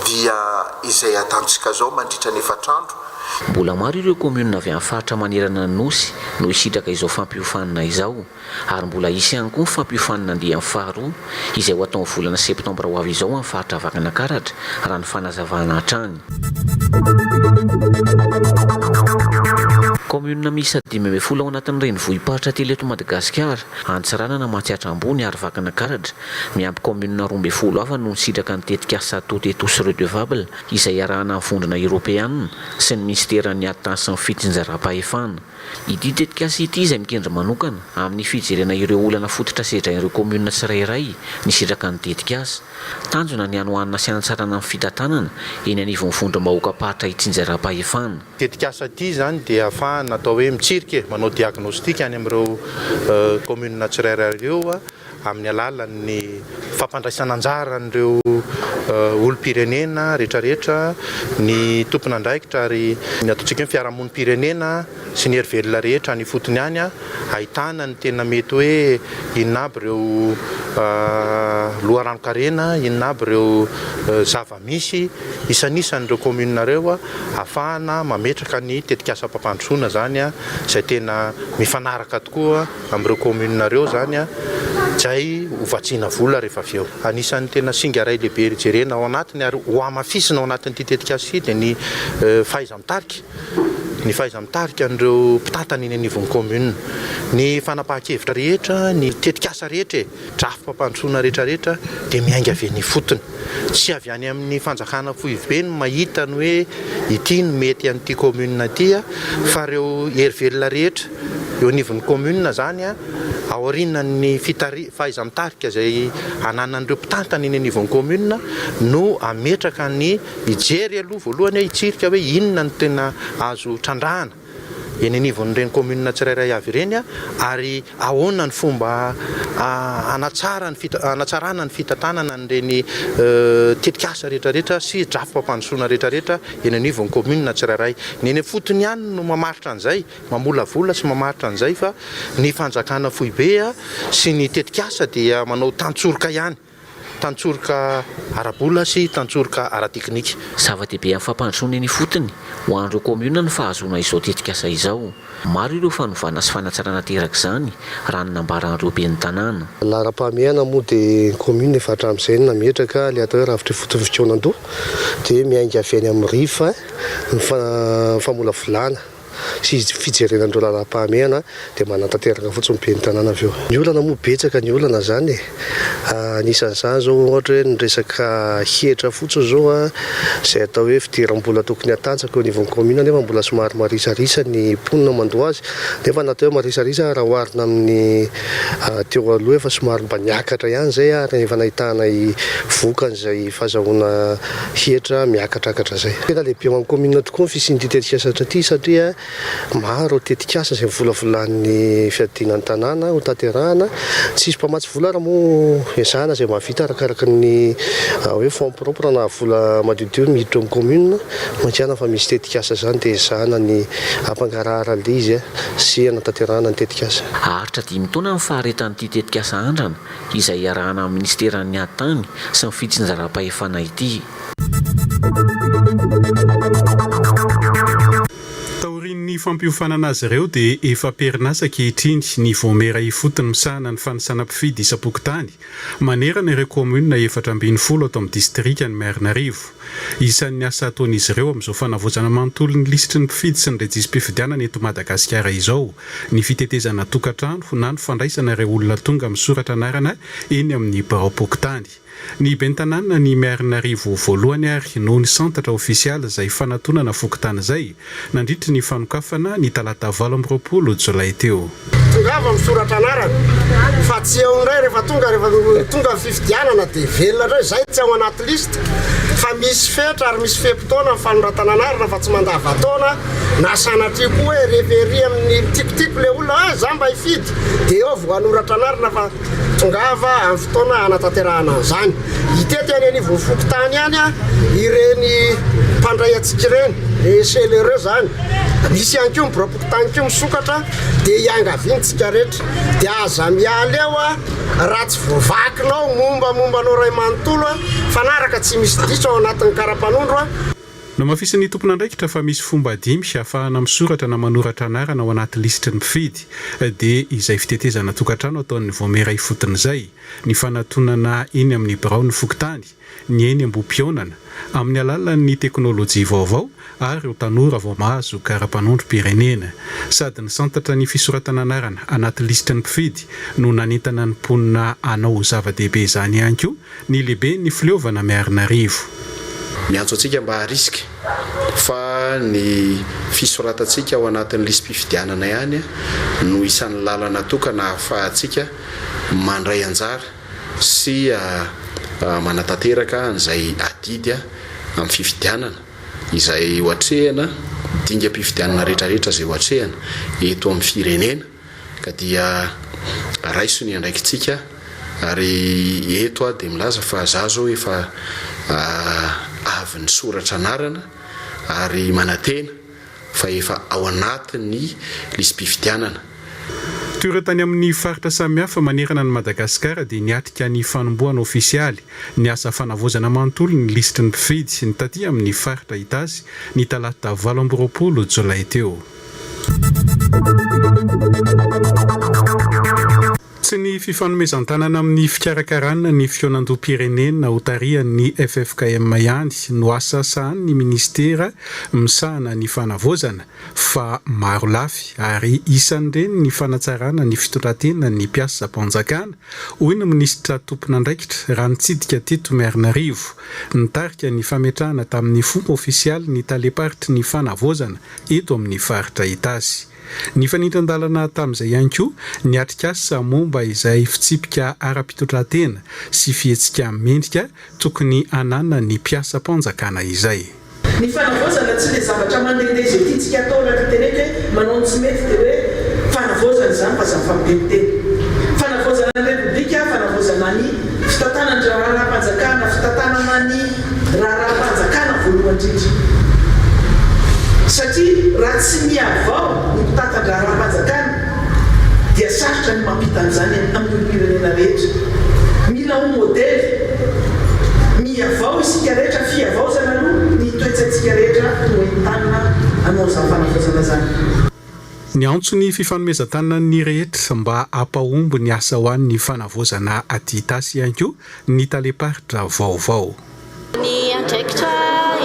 T: dia izay atantsika izao mandritra ny efatra andro.
X: Mbola maro ireo kaominina avy amin'ny faritra manerana ny Nosy no hisitraka izao fampiofanana izao. Ary mbola hisy ihany koa ny fampiofanana andiany faharoa izay ho atao ny volana septambra ho avy izao amin'ny faritra Vakinankaratra, raha ny fanazavana hatrany. Kaominina miisa 15 ao anatin'ny renivohi-paritra telo eto Madagasikara, Antsiranana, Matsiatra Ambony ary Vakinankaratra, miampy kaominina 12 hafa no nisitraka ny tetikasa Tout et tous redevable izay iarahana amin'ny Vondrona Eoropeanina sy ny Minisiteran'ny Ady Tany sy ny Fitsinjaram-pahefana. Ity tetikasa ity izay mikendry manokana amin'ny fijerena ireo olana fototra sedrain'ireo kaominina tsirairay nisitraka ny tetikasa. Tanjona ny hanohanana sy hanatsarana ny fitantanana eny anivon'ny vondrom-bahoakam-paritra itsinjaram-pahefana.
A: Tetikasa ity izany dia ahafahana atao hoe mitsirika e, manao diagnostic any amin'ireo kaominina tsirairay ireo amin'ny alalan'ny fampandraisana anjara an'ireo olom-pirenena rehetrarehetra, ny tompon'andraikitra ary ny ataontsika hoe fiarahamonim-pirenena sy ny hery velona rehetra any ifotony any ahitana ny tena mety hoe inona aby ireo loharanon-karena, inona aby ireo zava-misy isanisany ireo commune ireo ahafahana mametraka ny tetikasam-pampandrosoana izany izay tena mifanaraka tokoa amin'ireo commune ireo izany izay ho vatsiana vola rehefa avy eo. Anisan'ny tena singa iray lehibe jerena ao anatiny ary ho hamafisina ao anatin'ity tetikasa ity dia ny fahaiza-mitarika, ny fahaiza-mitarika an'ireo mpitantana eny anivon'ny commune. Ny fanapahan-kevitra rehetra, ny tetikasa rehetra e, drafi-pampandrosoana rehetra rehetra dia miainga avy eny ifotony. Tsy avy any amin'ny fanjakana foibe no mahita ny hoe ity no mety an'ity commune ity fa ireo hery velona rehetra eo anivon'ny commune izany aorianan'ny fahaiza-mitarika izay ananan'ireo mpitantana eny anivon'ny commune no hametraka ny hijery aloha voalohany hoe hitsirika hoe inona no tena azo trandrahana eny anivon'ireny commune tsirairay avy ireny ary ahoana ny fomba hanatsara ny hanatsarana ny fitantanana an'ireny tetikasa rehetrarehetra sy drafi-pampandrosoana rehetrarehetra eny anivon'ny commune tsirairay. Ny eny ifotony ihany no mamaritra an'izay, mamolavola sy mamaritra an'izay fa ny fanjakana foibe sy ny tetikasa dia manao tantsoroka ihany. Tantsoroka ara-bola sy tantsoroka ara-teknika.
X: Zava-dehibe amin'ny fampandrosoana eny ifotony, Ho an'ireo kaominina ny fahazoana izao tetikasa izao. Maro ireo fanovana sy fanatsarana aterak'izany, raha ny nambaran'ireo ben'ny tanàna.
E: Laharam-pahamehana moa dia ny commune efa hatramin'izay no nametraka ilay atao hoe rafitra ifotony fikaonandoha dia miainga avy any amin'ny RIF ny famolavolana sy fijerena an'ireo laharam-pahamehana dia manatanteraka fotsiny ny ben'ny tanàna avy eo. Ny olana moa betsaka ny olana izany e! Anisan'izany izao ohatra hoe ny resaka hetra fotsiny izao izay atao hoe fidiram-bola tokony hatanjaka eo anivon'ny kaominina nefa mbola somary marisarisa ny mponina mandoa azy nefa na atao hoe marisarisa raha oharina amin'ny teo aloha efa somary mba niakatra ihany izay ary efa nahitana vokany izay fahazahoana hetra miakatrakatra izay. Tena lehibe ho an'ny kaominina tokoa ny fisian'ity tetikasa ity satria Maro ireo tetikasa izay volavolan'ny fiadiana ny tanàna ho tanterahana. Tsy hisy mpamatsy vola ary moa ezahana izay mahavita arakaraka ny hoe fonds propre na vola madiodio miditra eo amin'ny commune. Mankiana fa misy tetikasa izany dia ezahana ny hampangarahara an'ilay izy sy hanatanterahana ny tetikasa.
X: Haharitra dimy taona ny faharetan'ity tetikasa andrana izay iarahana amin'ny minisiteran'ny Ady tany sy ny fitsinjaram-pahefana ity.
F: Taorian'ny fampiofanana azy ireo dia efa am-perinasa ankehitriny ny vaomiera ifotony misahana ny fanisana mpifidy isam-pokontany manerana ireo kaominina 14 ato amin'ny distrikan'i Miarinarivo. Isan'ny asa ataon'izy ireo amin'izao fanavaozana manontolo ny lisitry ny mpifidy sy ny rejisi-pifidianana eto Madagasikara izao ny fitetezana tokantrano na ny fandraisana ireo olona tonga misoratra anarana eny amin'ny biraom-pokontany. Ny ben'ny tanànan'i Miarinarivo voalohany ary no nisantatra ofisialy izay fanatonana fokontany izay nandritry ny fanokafana ny talata 28 jolay teo.
G: Tongava misoratra anarana fa tsy eo indray rehefa tonga rehefa tonga ny fifidianana dia velona indray izay tsy ao anaty liste fa misy fetra ary misy fe-potoana ny fanoratana anarana fa tsy mandava-taona na sanatria koa hoe rehefa ery amin'ny tiako tiako ilay olona ah za mba hifidy dia eo vao hanoratra anarana fa Tongava amin'ny fotoana hanatanterahana an'izany. Hitety any anivon'ny fokontany any ireny mpandray antsika ireny, les chaleureux izany. Misy ihany koa ny biraom-pokontany koa misokatra dia iangaviana isika rehetra. Dia aza miala eo raha tsy voavakinao mombamomba anao iray manontolo fanaraka tsy misy diso ao anatin'ny kara-panondro.
F: Nohamafisin'ny tompon'andraikitra fa misy fomba dimy ahafahana misoratra na manoratra anarana ao anaty lisitry ny mpifidy, dia izay fitetezana tokantrano ataon'ny vaomiera ifotony izay, ny fanatonana eny amin'ny biraon'ny fokontany, ny eny Ambohipihaonana, amin'ny alalan'ny teknolojia vaovao ary ireo tanora vao mahazo kara-panondrom-pirenena. Sady nisantatra ny fisoratana anarana anaty lisitry ny mpifidy no nanentana ny mponina hanao ho zava-dehibe izany ihany koa Ny lehiben'ny fileovana Miarinarivo.
H: Miantso antsika mba harisika fa ny fisoratantsika ao anatin'ny lisi-pifidianana ihany no isan'ny lalana tokana ahafahantsika mandray anjara sy manatanteraka an'izay adidy amin'ny fifidianana izay ho atrehina, dingam-pifidianana rehetrarehetra izay ho atrehina eto amin'ny firenena. Ka dia raiso ny andraikitsika ary eto aho dia milaza fa za zao efa avy nisoratra anarana ary manantena fa efa ao anatin'ny lisi-pifidianana.
F: Toy ireo tany amin'ny faritra samihafa manerana an'i Madagasikara dia niatrika ny fanombohana ofisialy ny asa fanavaozana manontolo ny lisitry ny mpifidy ny taty amin'ny faritra Itasy ny talata 28 jolay teo. Tsy ny fifanomezan-tanana amin'ny fikarakarana ny fihaonandoham-pirenena hotarihan'ny ffkm ihany no asa sahanin'ny minisitera misahana ny fanavaozana fa maro lafy ary isan'ireny ny fanatsarana ny fitondran-tenan'ny mpiasam-panjakana, hoy ny minisitra tompon'andraikitra raha nitsidika teto Miarinarivo. Nitarika ny fametrahana tamin'ny fomba ofisialy ny talem-paritry ny fanavaozana eto amin'ny faritra Itasy. Nifanindran-dalana tamin'izay ihany koa ny atrikasa momba izay fitsipika ara-pitondran-tena sy fihetsika mendrika tokony hananan'ny mpiasam-panjakana izay.
Y: Ny fanavaozana tsy ilay zavatra mandehandeha izay tiantsika atao araka ny teneniko hoe manao ny tsy mety dia hoe fanavaozana izany fa zava-miteniteny. Fanavaozana ny Repoblika, fanavaozana ny fitantanana ny raharaham-panjakana, fitantanana ny. Raharaham-panjakana voalohany indrindra. Satria raha tsy mihavao ny mpitantan-draharaham-panjakana dia sarotra ny mampita an'izany amin'ny olom-pirenena rehetra. Mila ho modely. Mihavao isika rehetra, fihavaozana aloha ny. toe-tsaintsika rehetra no entanina hanao izany fanavaozana izany.
F: Niantso ny fifanomezan-tanan'ny rehetra mba hampahomby ny asa ho an'ny fanavaozana aty Itasy ihany koa ny talem-paritra vaovao.
I: Ny andraikitra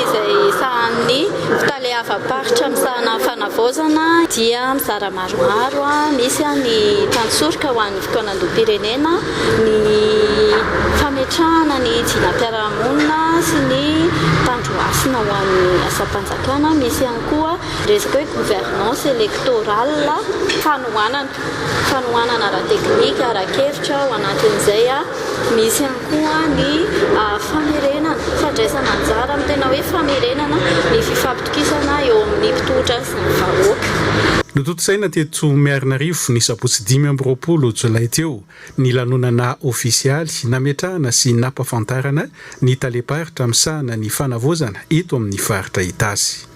I: izay sahanin'ny fitaleavam-paritra misahana ny fanavaozana dia mizara maromaro, misy ny tantsoroka ho an'ny fikaonandoham-pirenena, ny fametrahana ny dinam-piarahamonina sy ny tandrohasina ho an'ny asam-panjakana, misy ihany koa Resaka hoe gouvernance électorale, fanohanana, fanohanana ara-teknika, ara-kevitra ao anatin'izay, misy ihany koa ny famerenana, fandraisana anjara amin'ny tena hoe famerenana ny fifampitokisana eo amin'ny mpitohitra sy ny vahoaka.
F: Notontosaina teto Miarinarivo ny sabotsy 25 jolay teo ny lanonana ofisialy nametrahana sy nampafantarana ny talem-paritra misahana ny fanavaozana eto amin'ny faritra Itasy.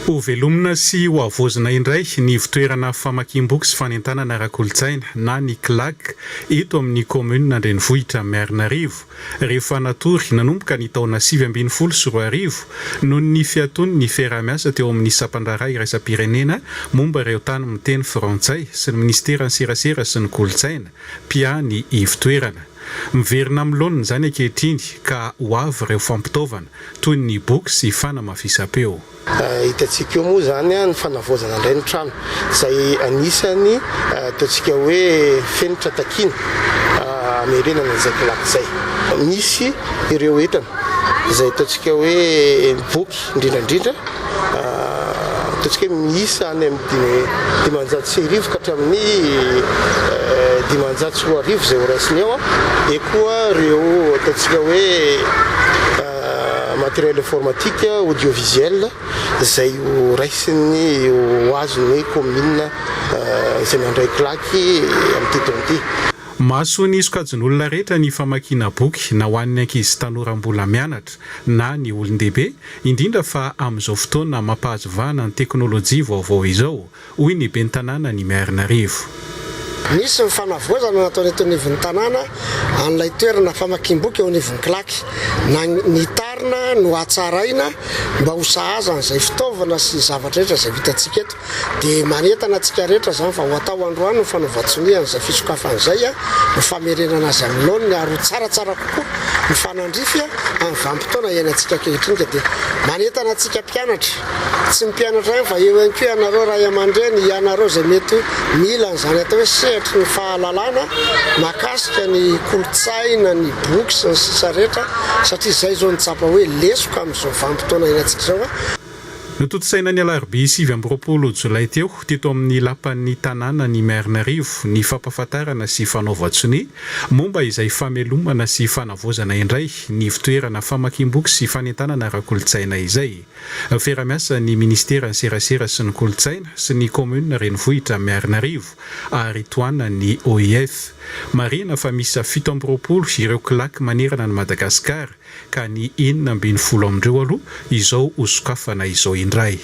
F: Ho velomina sy ho havaozina indray ny ivontoerana famakiam-boky sy fanentanana ara-kolontsaina na ny CLAC eto amin'ny kaominina an-drenivohitra Miarinarivo rehefa natory nanomboka ny taona 2019 noho ny fiatoan'ny fiaraha-miasa teo amin'ny sampandraharaha iraisam-pirenena momba ireo tany miteny frantsay sy ny minisiteran'ny serasera sy ny kolontsaina mpiahy ny ivontoerana. Miverina amin'ny laoniny izany ankehitriny ka ho avy ireo fampitaovana toy ny boky sy fanamafisam-peo.
E: Hitantsika eo moa izany ny fanavaozana indray ny trano izay anisan'ny ataontsika hoe fenitra takiana hamerenana an'izay kilaky izay. Misy ireo entana izay ataontsika hoe boky indrindra indrindra. Ataontsika hoe miisa any amin'ny 1500 ka hatramin'ny 2500 izay horaisina eo, eo koa ireo ataontsika hoe matériel informatique, audiovisuel izay horaisin'ny ho azon'ny kaominina izay mandray kilaky amin'ity taona ity.
F: Mahasoa ny sokajin'olona rehetra ny famakiana boky na ho an'ny ankizy sy tanora mbola mianatra na ny olon-dehibe, indrindra fa amin'izao fotoana mampahazo vahana ny teknolojia vaovao izao, hoy ny ben'ny tanànan'i Miarinarivo.
G: Nisy ny fanavaozana nataony eto anivon'ny tanàna an'ilay toerana famakiam-boky eo anivon'ny Clac. Na nitarina nohatsaraina mba ho sahaza an'izay fitaovana sy zavatra rehetra izay vitantsika eto. Dia manentana antsika rehetra izany fa ho atao androany ny fanaovan-tsonia an'izay fisokafana izay, ho famerenana azy amin'ny laoniny ary ho tsaratsara kokoa mifanandrify amin'ny vanim-potoana iainantsika ankehitriny ka dia manentana antsika mpianatra, tsy ny mpianatra ihany fa eo ihany koa ianareo ray aman-dreny, ianareo izay mety mila an'izany atao hoe sehatry ny fahalalana mahakasika ny kolontsaina, ny boky sy ny sisa rehetra satria izay izao no tsapa hoe lesoka amin'izao vanim-potoana iainantsika izao.
F: Notontosaina ny alarobia 29 jolay teo, teto amin'ny lapan'ny tanànan'i Miarinarivo, ny fampahafantarana sy fanaovan-tsonia momba izay famelomana sy fanavaozana indray ny ivontoerana famakiam-boky sy fanentanana ara-kolontsaina izay. Fiarahamiasan'ny Ministeran'ny Serasera sy ny Kolontsaina sy ny Kaominina Renivohitra Miarinarivo ary tohanan'ny OIF. Marihina fa miisa 27 ireo claque manerana an'i Madagasikara ka ny 16 amin'ireo aloha izao ho sokafana izao indray.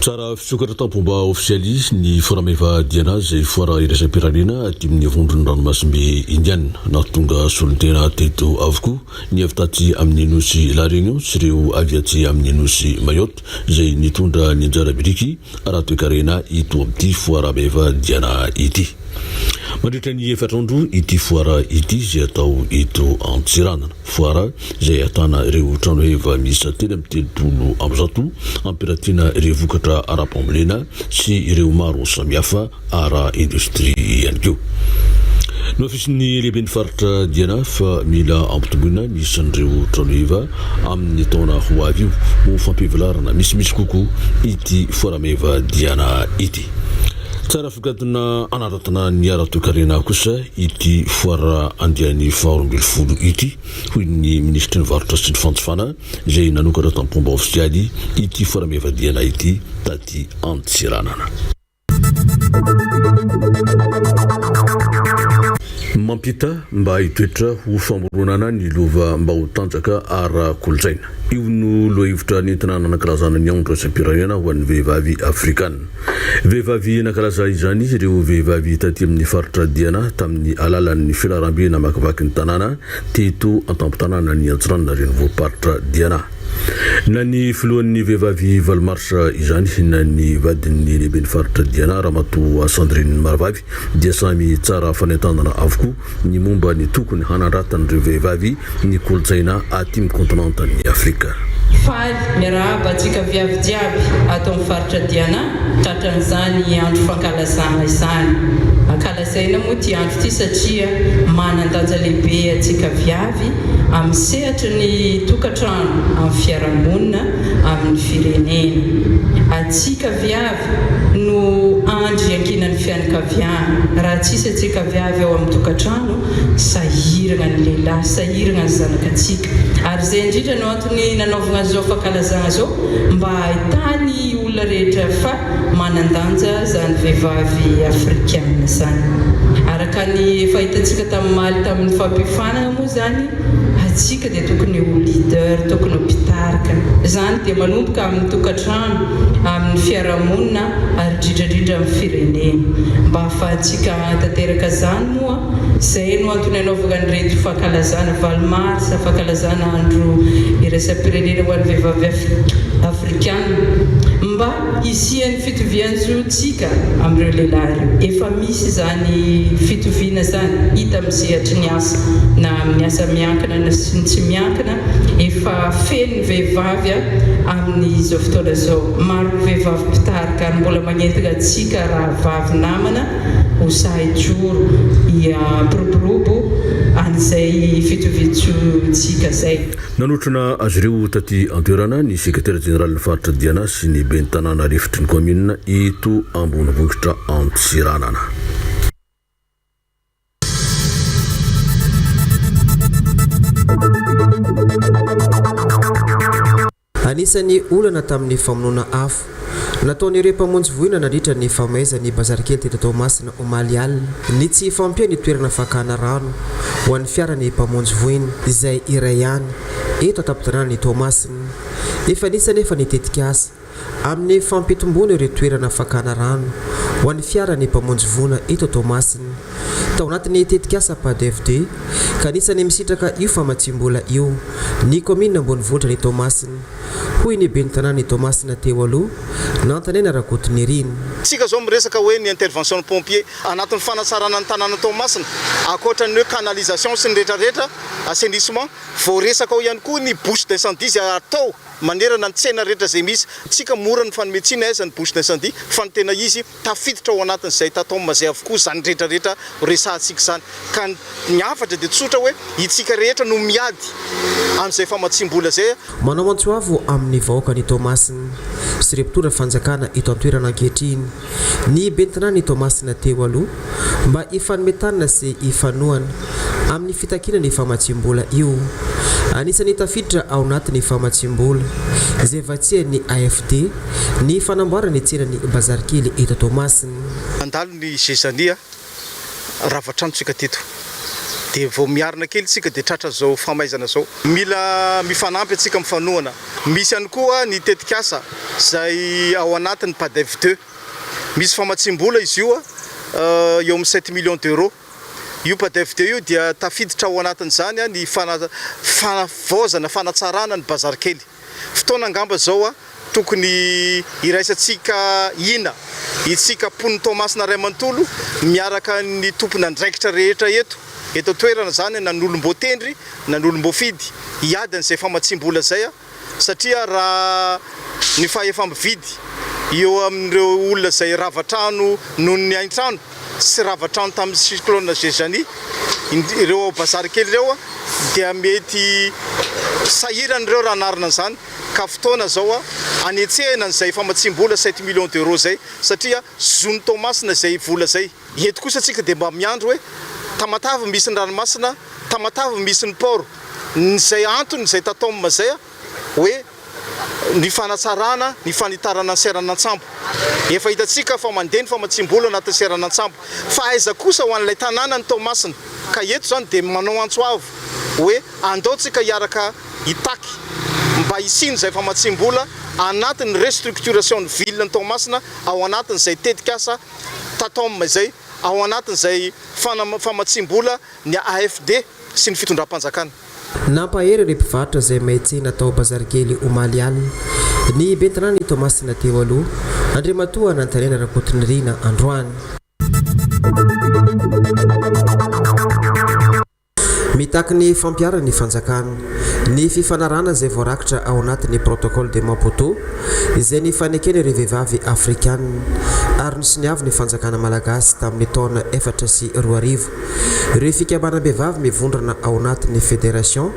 J: Tsara fisokatra tam-pomba ofisialy ny Forameva Diana izay foara iraisam-pirenena aty amin'ny vondron'ny ranomasimbe Indiana. Nahatonga solontena teto avokoa ny avy taty amin'ny nosy La Réunion sy ireo avy aty amin'ny nosy Mayotte izay nitondra ny anjara biriky ara-toekarena ito amin'ity Foarameva Diana ity. Mandritra ny efatra andro ity foara ity izay atao eto Antsiranana. Foara izay ahitana ireo tranoheva miisa 133 ampiratiana ireo vokatra ara-pambolena sy ireo maro samihafa ara-indostria ihany koa. Nohafisin'ny lehiben'ny faritra Diana fa mila ampitomboina ny isan'ireo tranoheva amin'ny taona ho avy io ho fampivelarana misimisy kokoa ity foarameva Diana ity. Tsara Figadona anaratana ny ara-toekarena kosa ity foara andiany faha-12 ity, hoy ny minisitry ny varotra sy ny fanjifana izay nanokatra tamin'ny fomba ofisialy ity foara Mevadiana ity taty Antsiranana. Mampita mba hitoetra ho famoronana ny lova mba ho tanjaka ara-kolontsaina. Io no lohahevitra nentina nanankalazana ny Andro iraisam-pirenena ho an'ny vehivavy afrikana. Vehivavy nankalaza izany ireo vehivavy taty amin'ny faritra Diana tamin'ny alalan'ny filaharambe namakivaky ny tanàna teto an-tampon-tanànan'i Antsiranana renivohi-paritra Diana. Na ny filohan'ny vehivavy valo marsa izany na ny vadin'ny lehiben'ny faritra Diana Ramatoa Sandrine Maravavy dia samy tsara fanentanana avokoa ny momba ny tokony hanandratan'ireo vehivavy ny kolontsaina aty amin'ny kontinantan'i Afrika.
K: Faly miarahaba antsika viavy jiaby ato amin'ny faritra Diana tratran'izany andro fankalazana izany. Ankalazaina moa ity andro ity satria manan-danja lehibe antsika viavy amin'ny sehatry ny tokantrano, amin'ny fiarahamonina, amin'ny firenena. Antsika viavy no andry iankinan'ny fianakaviana. Raha tsisy antsika viavy ao amin'ny tokantrano, sahiragna ny lehilahy, sahiragna ny zanakatsika. Ary izay indrindra no antony nanaovagna an'izao fankalazagna izao, mba hahitany olona rehetra fa manan-danja izany vehivavy afrikana izany. Araka ny efa hitantsika tamin'ny maly tamin'ny fampiofanagna moa izany, antsika dia tokony ho leader, tokony ho mpitarika. Izany dia manomboka amin'ny tokantrano, amin'ny fiarahamonina ary indrindra indrindra amin'ny firenena. Mba hahafahantsika hanatanteraka izany moa, izay no antony anaovana an'ireto fankalazana valo marsa, fankalazana andro iraisam-pirenena ho an'ny vehivavy afrikana, mba hisian'ny fitovian-jontsika amin'ireo lehilahy ireo. Efa misy izany fitoviana izany hita amin'ny sehatry ny asa, na amin'ny asa miankina na sy ny tsy miankina, efa feno ny vehivavy amin'izao fotoana izao. Maro ny vehivavy mpitarika ary mbola magnentana antsika rahavavy namana ho sahy hijoro hiampiroborobo an'izay fitovian-jontsika izay.
J: Nanotrona azy ireo taty an-toerana ny sekretera jeneralin'ny faritra Diana sy ny ben'ny tanàna lefitry ny kaominina eto ambonivohitra Antsiranana.
L: Anisan'ny olana tamin'ny famonoana afo nataon'ireo mpamonjy voina nandritra ny famaizan'ny bazarikely teto Toamasina omaly alina ny tsy fahampian'ny toerana fakana rano ho an'ny fiaran'ny mpamonjy voina izay iray ihany eto an-tampon-tanànan'i Toamasina. Efa nisy anefa ny tetikasa amin'ny fampitomboana ireo toerana fakana rano ho an'ny fiaran'ny mpamonjy voina eto Toamasina tao anatin'ny tetikasa Padef ii ka anisan'ny misitraka io famatsiam-bola io ny kaominina ambonivohitra ny Toamasina, hoy ny ben'ny tanàn'i Toamasina teo aloha, Nantanena Rakotonirina.
N: Tsika zao miresaka hoe ny intervention ny pompier anatin'ny fanatsarana ny tanàna Toamasina, ankoatra ny hoe canalisation sy ny retraretra, assainissement, voaresaka ao ihany koa ny bouche d'incendie izay atao manerana ny tsena rehetra izay misy. Tsika mora ny fanome tsiny aiza ny bouche d'incendie fa ny tena izy tafiditra ao anatin'izay TATOM izay avokoa izany rehetra rehetra resahantsika izany. Ka ny hafatra dia tsotra hoe itsika rehetra no miady amin'izay famatsiam-bola izay.
L: Manao antso avo amin'ny vahoakan'i Toamasina sy ireo mpitondra fanjakana eto an-toerana ankehitriny ny ben'ny tanàn'i Toamasina teo aloha mba hifanome tanana sy hifanohana amin'ny fitakiana ny famatsiam-bola io. Anisan'ny tafiditra ao anatin'ny famatsiam-bola izay vatsian'ny AFD ny fanamboarana ny tsenan'ny Bazary kely eto Toamasina.
N: Nandalo ny Zezania rava trano tsika teto dia vao miarina kely tsika dia tratra zao famaizana zao. Mila mifanampy antsika mifanohana. Misy ihany koa ny tetikasa zay ao anatin'ny Padef deux. Misy famatsiam-bola izy io eo amin'ny sept millions d'euros. Io Padef deux io dia tafiditra ao anatin'izany ny fanavaozana, fanatsarana ny bazary kely. Fotoana angamba izao tokony hiraisantsika hina, itsika mponin'i Toamasina iray manontolo miaraka ny tompon'andraikitra rehetra eto, eto an-toerana izany na ny olom-boatendry na ny olom-boafidy, hiady an'izay famatsiam-bola izay satria raha ny fahefa-mividy eo amin'ireo olona izay rava trano noho ny hain-trano sy rava trano tamin'ny cyclone Gezani, ireo ao bazary kely ireo dia mety sahirana ireo raha hanarina an'izany ka fotoana izao hanetsehana an'izay famatsiam-bola sept millions d'euros izay satria zon'i Toamasina izay vola izay. Eto kosa tsika dia mba miandry hoe Tamatave misy ny ranomasina, Tamatave misy ny port. Izay antony izay Tatom izay hoe ny fanatsarana ny fanitarana ny seranan-tsambo. Efa hitantsika fa mandeha ny famatsiam-bola anatin'ny seranan-tsambo. Fa aiza kosa ho an'ilay tanànan'i Toamasina? Ka eto izany dia manao antso avo hoe andao tsika hiaraka hitaky mba hisian'izay famatsiam-bola anatin'ny restructuration ny ville ny Toamasina ao anatin'izay tetikasa Tatom izay, ao anatin'izay famatsiam-bola ny AFD sy ny fitondram-panjakana.
L: Nampahery ireo mpivarotra izay may tsena tao Bazarikely omaly alina ny ben'ny tanàn'i Toamasina teo aloha, Andriamatoa Nantanena Rakotonirina androany. Mitaky ny fampiharan'ny fanjakana ny fifanarahana izay voarakitra ao anatin'ny Protocole de Maputo izay nifaneken'ireo vehivavy afrikanina ary nosoniavin'ny fanjakana malagasy tamin'ny taona 2004 ireo fikambanam-behivavy mivondrona ao anatin'ny Fédération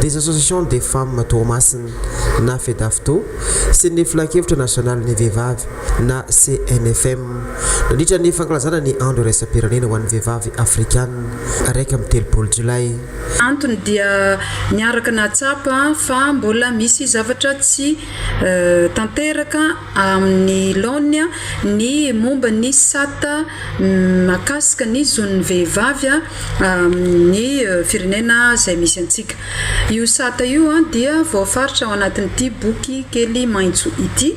L: des associations des femmes Toamasina na Fedafto sy ny Filankevitra nasionalin'ny vehivavy na CNFM nandritra ny fankalazana ny Andro iraisam-pirenena ho an'ny vehivavy afrikanina, 31 jolay.
K: Antony dia niaraka nahatsapa fa mbola misy zavatra tsy tanteraka amin'ny laoniny ny momba ny sata mahakasika ny zon'ny vehivavy amin'ny firenena izay misy antsika. Io sata io dia voafaritra ao anatin'ity boky kely maitso ity,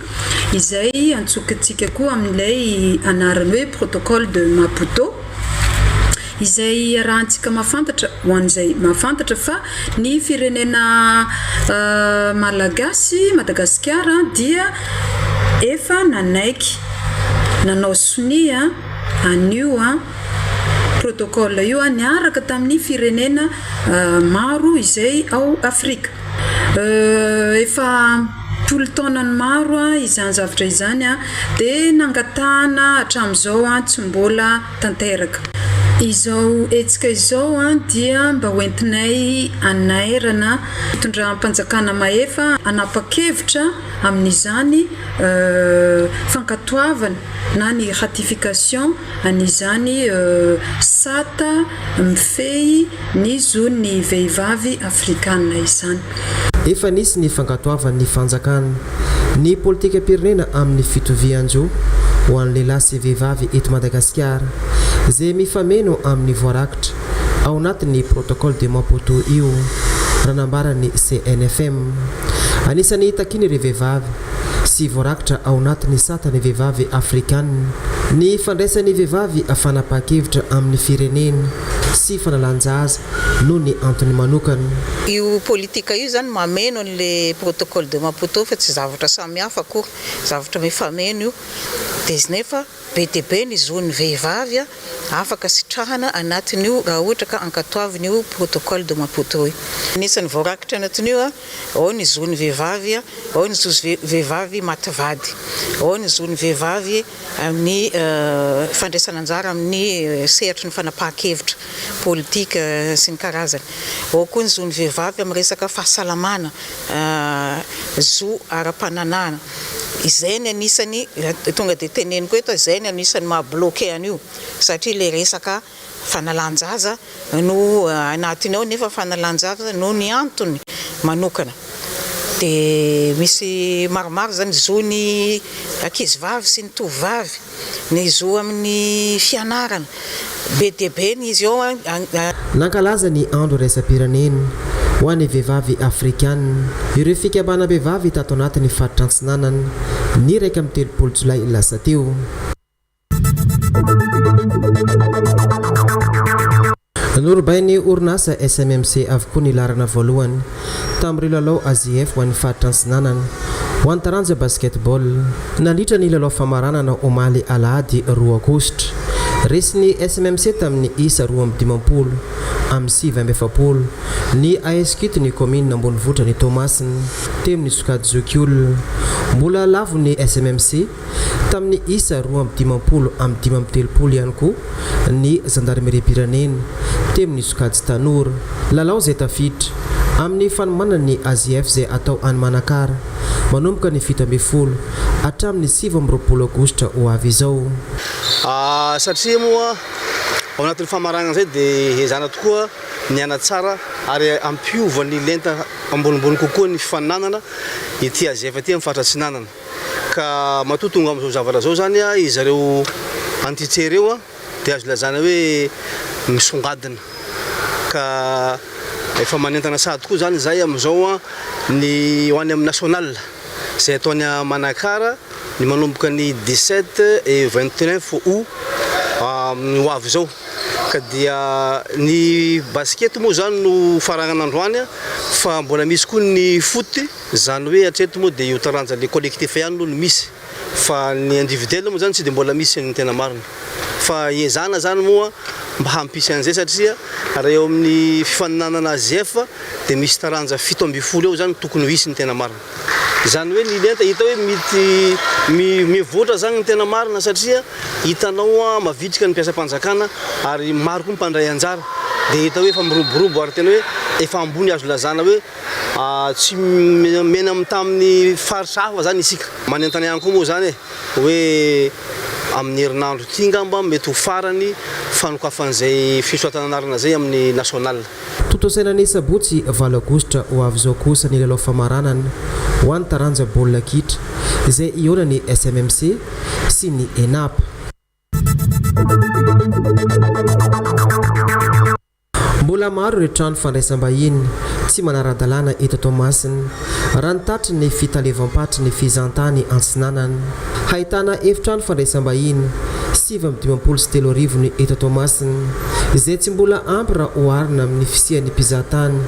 K: izay antsokintsika koa amin'ilay anarany hoe Protocole de Maputo, izay iarahantsika mahafantatra, ho an'izay mahafantatra, fa ny firenena malagasy, Madagasikara, dia efa nanaiky nanao sonia an'io protocole io niaraka tamin'ny firenena maro izay ao Afrika. Efa am-polo taonany maro izany zavatra izany dia nangatahana hatramin'izao tsy mbola tanteraka. Izao hetsika izao dia mba hoentinay hanairana fitondram-panjakana mahefa hanapa-kevitra amin'izany fankatoavana na ny ratification an'izany sata mifehy ny zon'ny vehivavy afrikana izany.
L: Efa nisy ny fankatoavan'ny fanjakana ny politikam-pirenena amin'ny fitovian-jo ho an'ny lehilahy sy vehivavy eto Madagasikara, izay mifameno amin'ny voarakitra ao anatin'ny Protocole de Maputo io, raha nambaran'ny CNFM. Anisan'ny takian'ireo vehivavy sy voarakitra ao anatin'ny satan'ny vehivavy afrikanina ny fandraisan'ny vehivavy fanapahan-kevitra amin'ny fireneny sy fanalan-jaza noho ny antony manokana.
O: Io politika io izany mameno an'le protocole de Maputo fa tsy zavatra samy hafa akory, zavatra mifameno io, dia nefa Be dia be ny zon'ny vehivavy afaka sitrahana anatin'io raha ohatra ka ankatoavina io protocole de Maputo io. Anisan'ny voarakitra anatin'io ao ny zon'ny vehivavy, ao ny zo vehivavy maty vady, ao ny zon'ny vehivavy amin'ny fandraisana anjara amin'ny sehatry ny fanapahan-kevitra politika sy ny karazany, ao koa ny zon'ny vehivavy amin'ny resaka fahasalamana, zo ara-pananahana. Izay ny anisany, tonga dia teneniko eto, izay ny anisany maha bloquer an'io satria ilay resaka fanalan-jaza no anatiny ao nefa fanalan-jaza noho ny antony manokana. Dia misy maromaro izany, zon'ny ankizivavy sy ny tovovavy. Ny zo amin'ny fianarana. Be dia be ny izy eo an.
L: Nankalaza ny Andro iraisam-pirenena ho an'ny vehivavy afrikanina ireo fikambanam-behivavy tato anatin'ny faritra Antsinanana ny 31 jolay lasa teo. Norobain'ny orinasa SMMC avokoa ny laharana voalohany tamin'ireo lalao AZF ho an'ny faritra Antsinanana ho an'ny taranja basketball nandritra ny lalao famaranana omaly alahady roa aogositra. Resin'ny SMMC tamin'ny isa 52 amin'ny 49 ny AS Kit ny kaominina ambonivohitra ny Toamasina teo amin'ny sokajy zokiolona. Mbola lavon'ny SMMC Tamin'ny isa 52 amin'ny 35 ihany koa ny zandarimeriam-pirenena teo amin'ny sokajy tanora. Lalao izay tafiditra amin'ny fanomanana ny AZF izay atao any Manakara manomboka ny 17 hatramin'ny 29 aogositra ho avy izao.
N: Satria moa ao anatin'ny famaranana izay dia ezahana tokoa ny hanatsara ary hampiova ny lenta ambonimbony kokoa ny fifaninanana ity AZF ity amin'ny faritra Atsinanana. Ka matoa tonga amin'izao zavatra izao izany izareo entité ireo dia azo lazaina hoe misongadina. Ka efa manentana sahady koa izany izahay amin'izao ny ho any amin'ny national izay atao any Manakara ny manomboka ny 17 et 29 août ho avy izao. Ka dia ny basket moa izany no faranana androany fa mbola misy koa ny foot, izany hoe hatreto moa dia io taranja le collectif ihany aloha no misy fa ny individuel moa izany tsy dia mbola misy ny tena marina. Fa ezahana izany moa mba hampisy an'izay satria raha eo amin'ny fifaninanana AZF dia misy taranja 17 eo izany tokony ho hisy ny tena marina. Izany hoe ny lenta hita hoe mity mivoatra izany ny tena marina satria hitanao mavitrika ny mpiasam-panjakana ary maro koa ny mpandray anjara dia hita hoe efa miroborobo ary tena hoe efa ambony azo lazana hoe tsy mena mitaha amin'ny faritra hafa izany isika. Manentana ihany koa moa izany e hoe amin'ny herinandro ity ngamba mety ho farany fanokafan'izay fisoratana anarana izay amin'ny national.
L: Tontosaina ny sabotsy valo aogositra ho avy izao kosa ny lalao famaranana ho an'ny taranja baolina kitra izay hihaonan'ny SMMC sy ny Enap. Mbola maro ireo trano fandraisam-bahiny tsy manara-dalàna eto Toamasina, raha ny tatry ny fitalevam-patry ny fizahantany Antsinanana. Ahitana efitrano fandraisam-bahiny 3059 ny eto Toamasina, izay tsy mbola ampy raha oharina amin'ny fisian'ny mpizahatany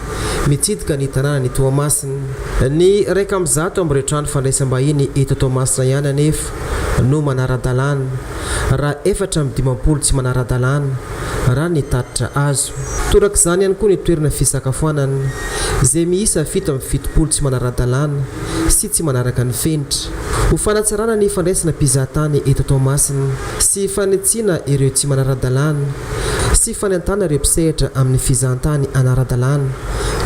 L: mitsidika ny tanànan'i Toamasina. Ny 111 amin'ireo trano fandraisam-bahiny eto Toamasina ihany anefa no manara-dalàna, raha 54 tsy manara-dalàna, raha ny tatitra azo. Torak'izany ihany koa ny toerana fisakafoanana, izay miisa 77 tsy manara-dalàna sy tsy manaraka ny fenitra. Ho fanatsarana ny fandraisana mpizahatany eto Toamasina sy fanitsiana ireo tsy manara-dalàna sy fanentana ireo mpisehatra amin'ny fizahantany hanara-dalàna,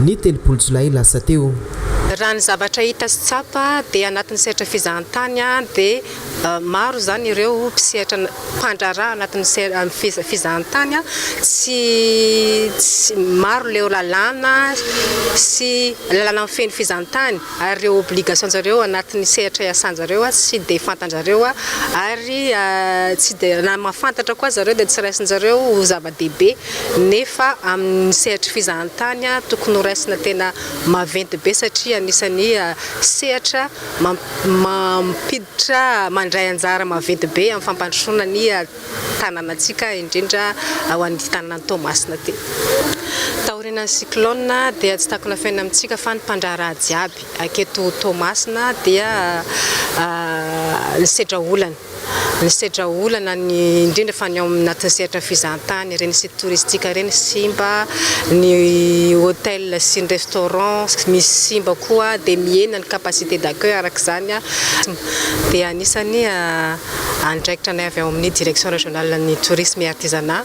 L: ny 30 jolay lasa teo.
M: Raha ny zavatra hita sy tsapa dia anatin'ny sehatra fizahantany dia maro izany ireo mpisehatra mpandraharaha anatin'ny fizahantany tsy tsy maro ireo lalàna sy lalàna mifehy ny fizahantany ary ireo obligation-jareo anatin'ny sehatra iasan-jareo tsy dia fantan-jareo ary tsy dia na mahafantatra koa zareo dia tsy raisin-jareo ho zava-dehibe nefa amin'ny sehatry fizahantany tokony ho raisina tena maventy be satria anisan'ny sehatra mampiditra mandray anjara maventy be amin'ny fampandrosoana ny tanànantsika indrindra ho an'ity tanànan'i Toamasina ity. Taorianan'ny cyclone dia tsy takona afenina amintsika fa ny mpandraharaha jiaby aketo Toamasina dia nisedra olana. Nisedra olana ny indrindra fa ny ao anatin'ny sehatra fizahantany, ireny site touristique ireny simba, ny hotel sy ny restaurant misy simba koa dia mihena ny capacité d'accueil araka izany dia anisan'ny andraikitra anay avy ao amin'ny direction régionale ny tourisme et artisanat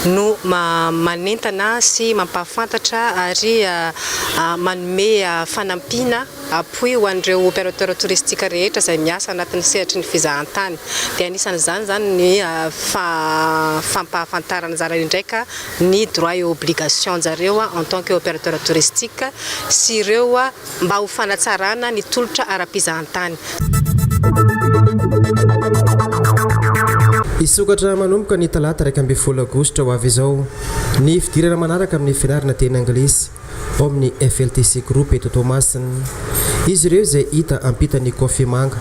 M: no manentana sy mampahafantatra ary manome fanampiana Appui ho an'ireo opérateur touristique rehetra izay miasa anatin'ny sehatry ny fizahantany. Dia anisan'izany izany ny fampahafantarana zareo indraika ny droit et obligation zareo en tant que opérateur touristique sy ireo mba ho fanatsarana ny tolotra ara-pizahantany.
L: Hisokatra manomboka ny talata 11 aogositra ho avy izao ny fidirana manaraka amin'ny fianarana teny anglisy. ao amin'ny FLTC Group eto Toamasina. Izy ireo izay hita ampitan'ny Coffee Manga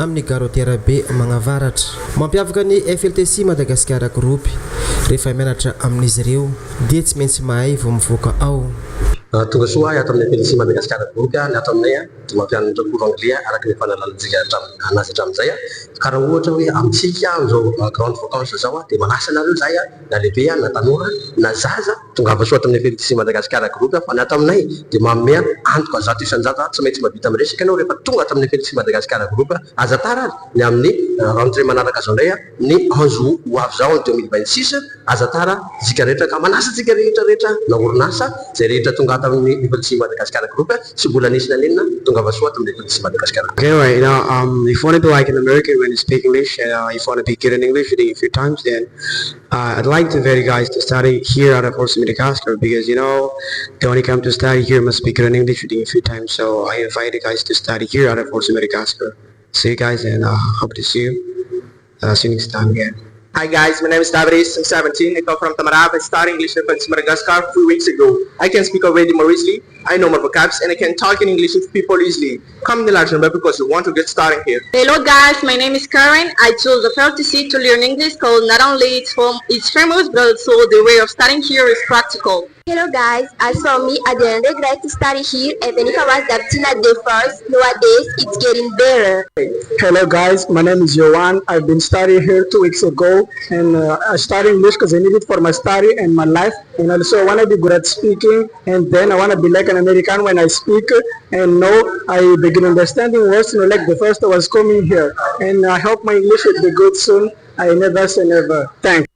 L: amin'ny Gare Routière be Magnavaratra. Mampiavaka ny FLTC Madagasikara Group, rehefa mianatra amin'izy ireo dia tsy maintsy mahay vao mivoaka ao.
P: Tonga soa ahy ato amin'ny FLTC Madagasikara Group ny ato aminay dia mampianatra cours anglais araka ny efa nahalalantsika anazy hatramin'izay ka raha ohatra hoe amintsika amin'izao grande vacances izao dia manasa anareo izahay na lehibe na tanora na zaza Tongava soa ato amin'ny FLTC Madagascar Group fa ny ato aminay dia manome antoka 100% tsy maintsy mahavita miresaka ianao rehefa tonga ato amin'ny FLTC Madagascar Group. Aza tara ary ny amin'ny rentrée manaraka izao indray ny onze août ho avy izao en 2026. Aza tara isika rehetra ka manasa antsika rehetra rehetra na orinasa izay rehetra tonga ato amin'ny FLTC Madagascar Group tsy mbola nisy nanenina tongava soa ato amin'ny FLTC Madagascar.
Q: Okay right you know um if you wanna be like an American when you speak English and uh, if you wanna be good in English within a few times then uh, I'd like to invite you guys to study here out of Horse Madagascar because you know they only come to study here must be good in English within a few times so I invite you guys to study here out of Horse Madagascar see you guys and uh, hope to see you uh, see you next time again.
R: Hi guys, my name is Tavares. I'm 17. I come from Tamarave. I started English in Madagascar 3 weeks ago. I can speak already more easily. I know my vocabs and I can talk in English with people easily. Come in the large number because you want to get started here.
S: Hello guys, my name is Karen. I chose the FLTC to learn English because not only it's, home, it's famous but also the way of studying here is practical.
U: Hello guys, as for me, I didn't regret to study here even if I was doubting at the first. Nowadays, it's getting better.
V: Hello guys, my name is Johan. I've been studying here 2 weeks ago and I study English because I need it for my study and my life, and also I want to be good at speaking, and then I want to be like an American when I speak, and now I begin understanding words like the first I was coming here, and I hope my English will be good soon. I never say never. Thanks.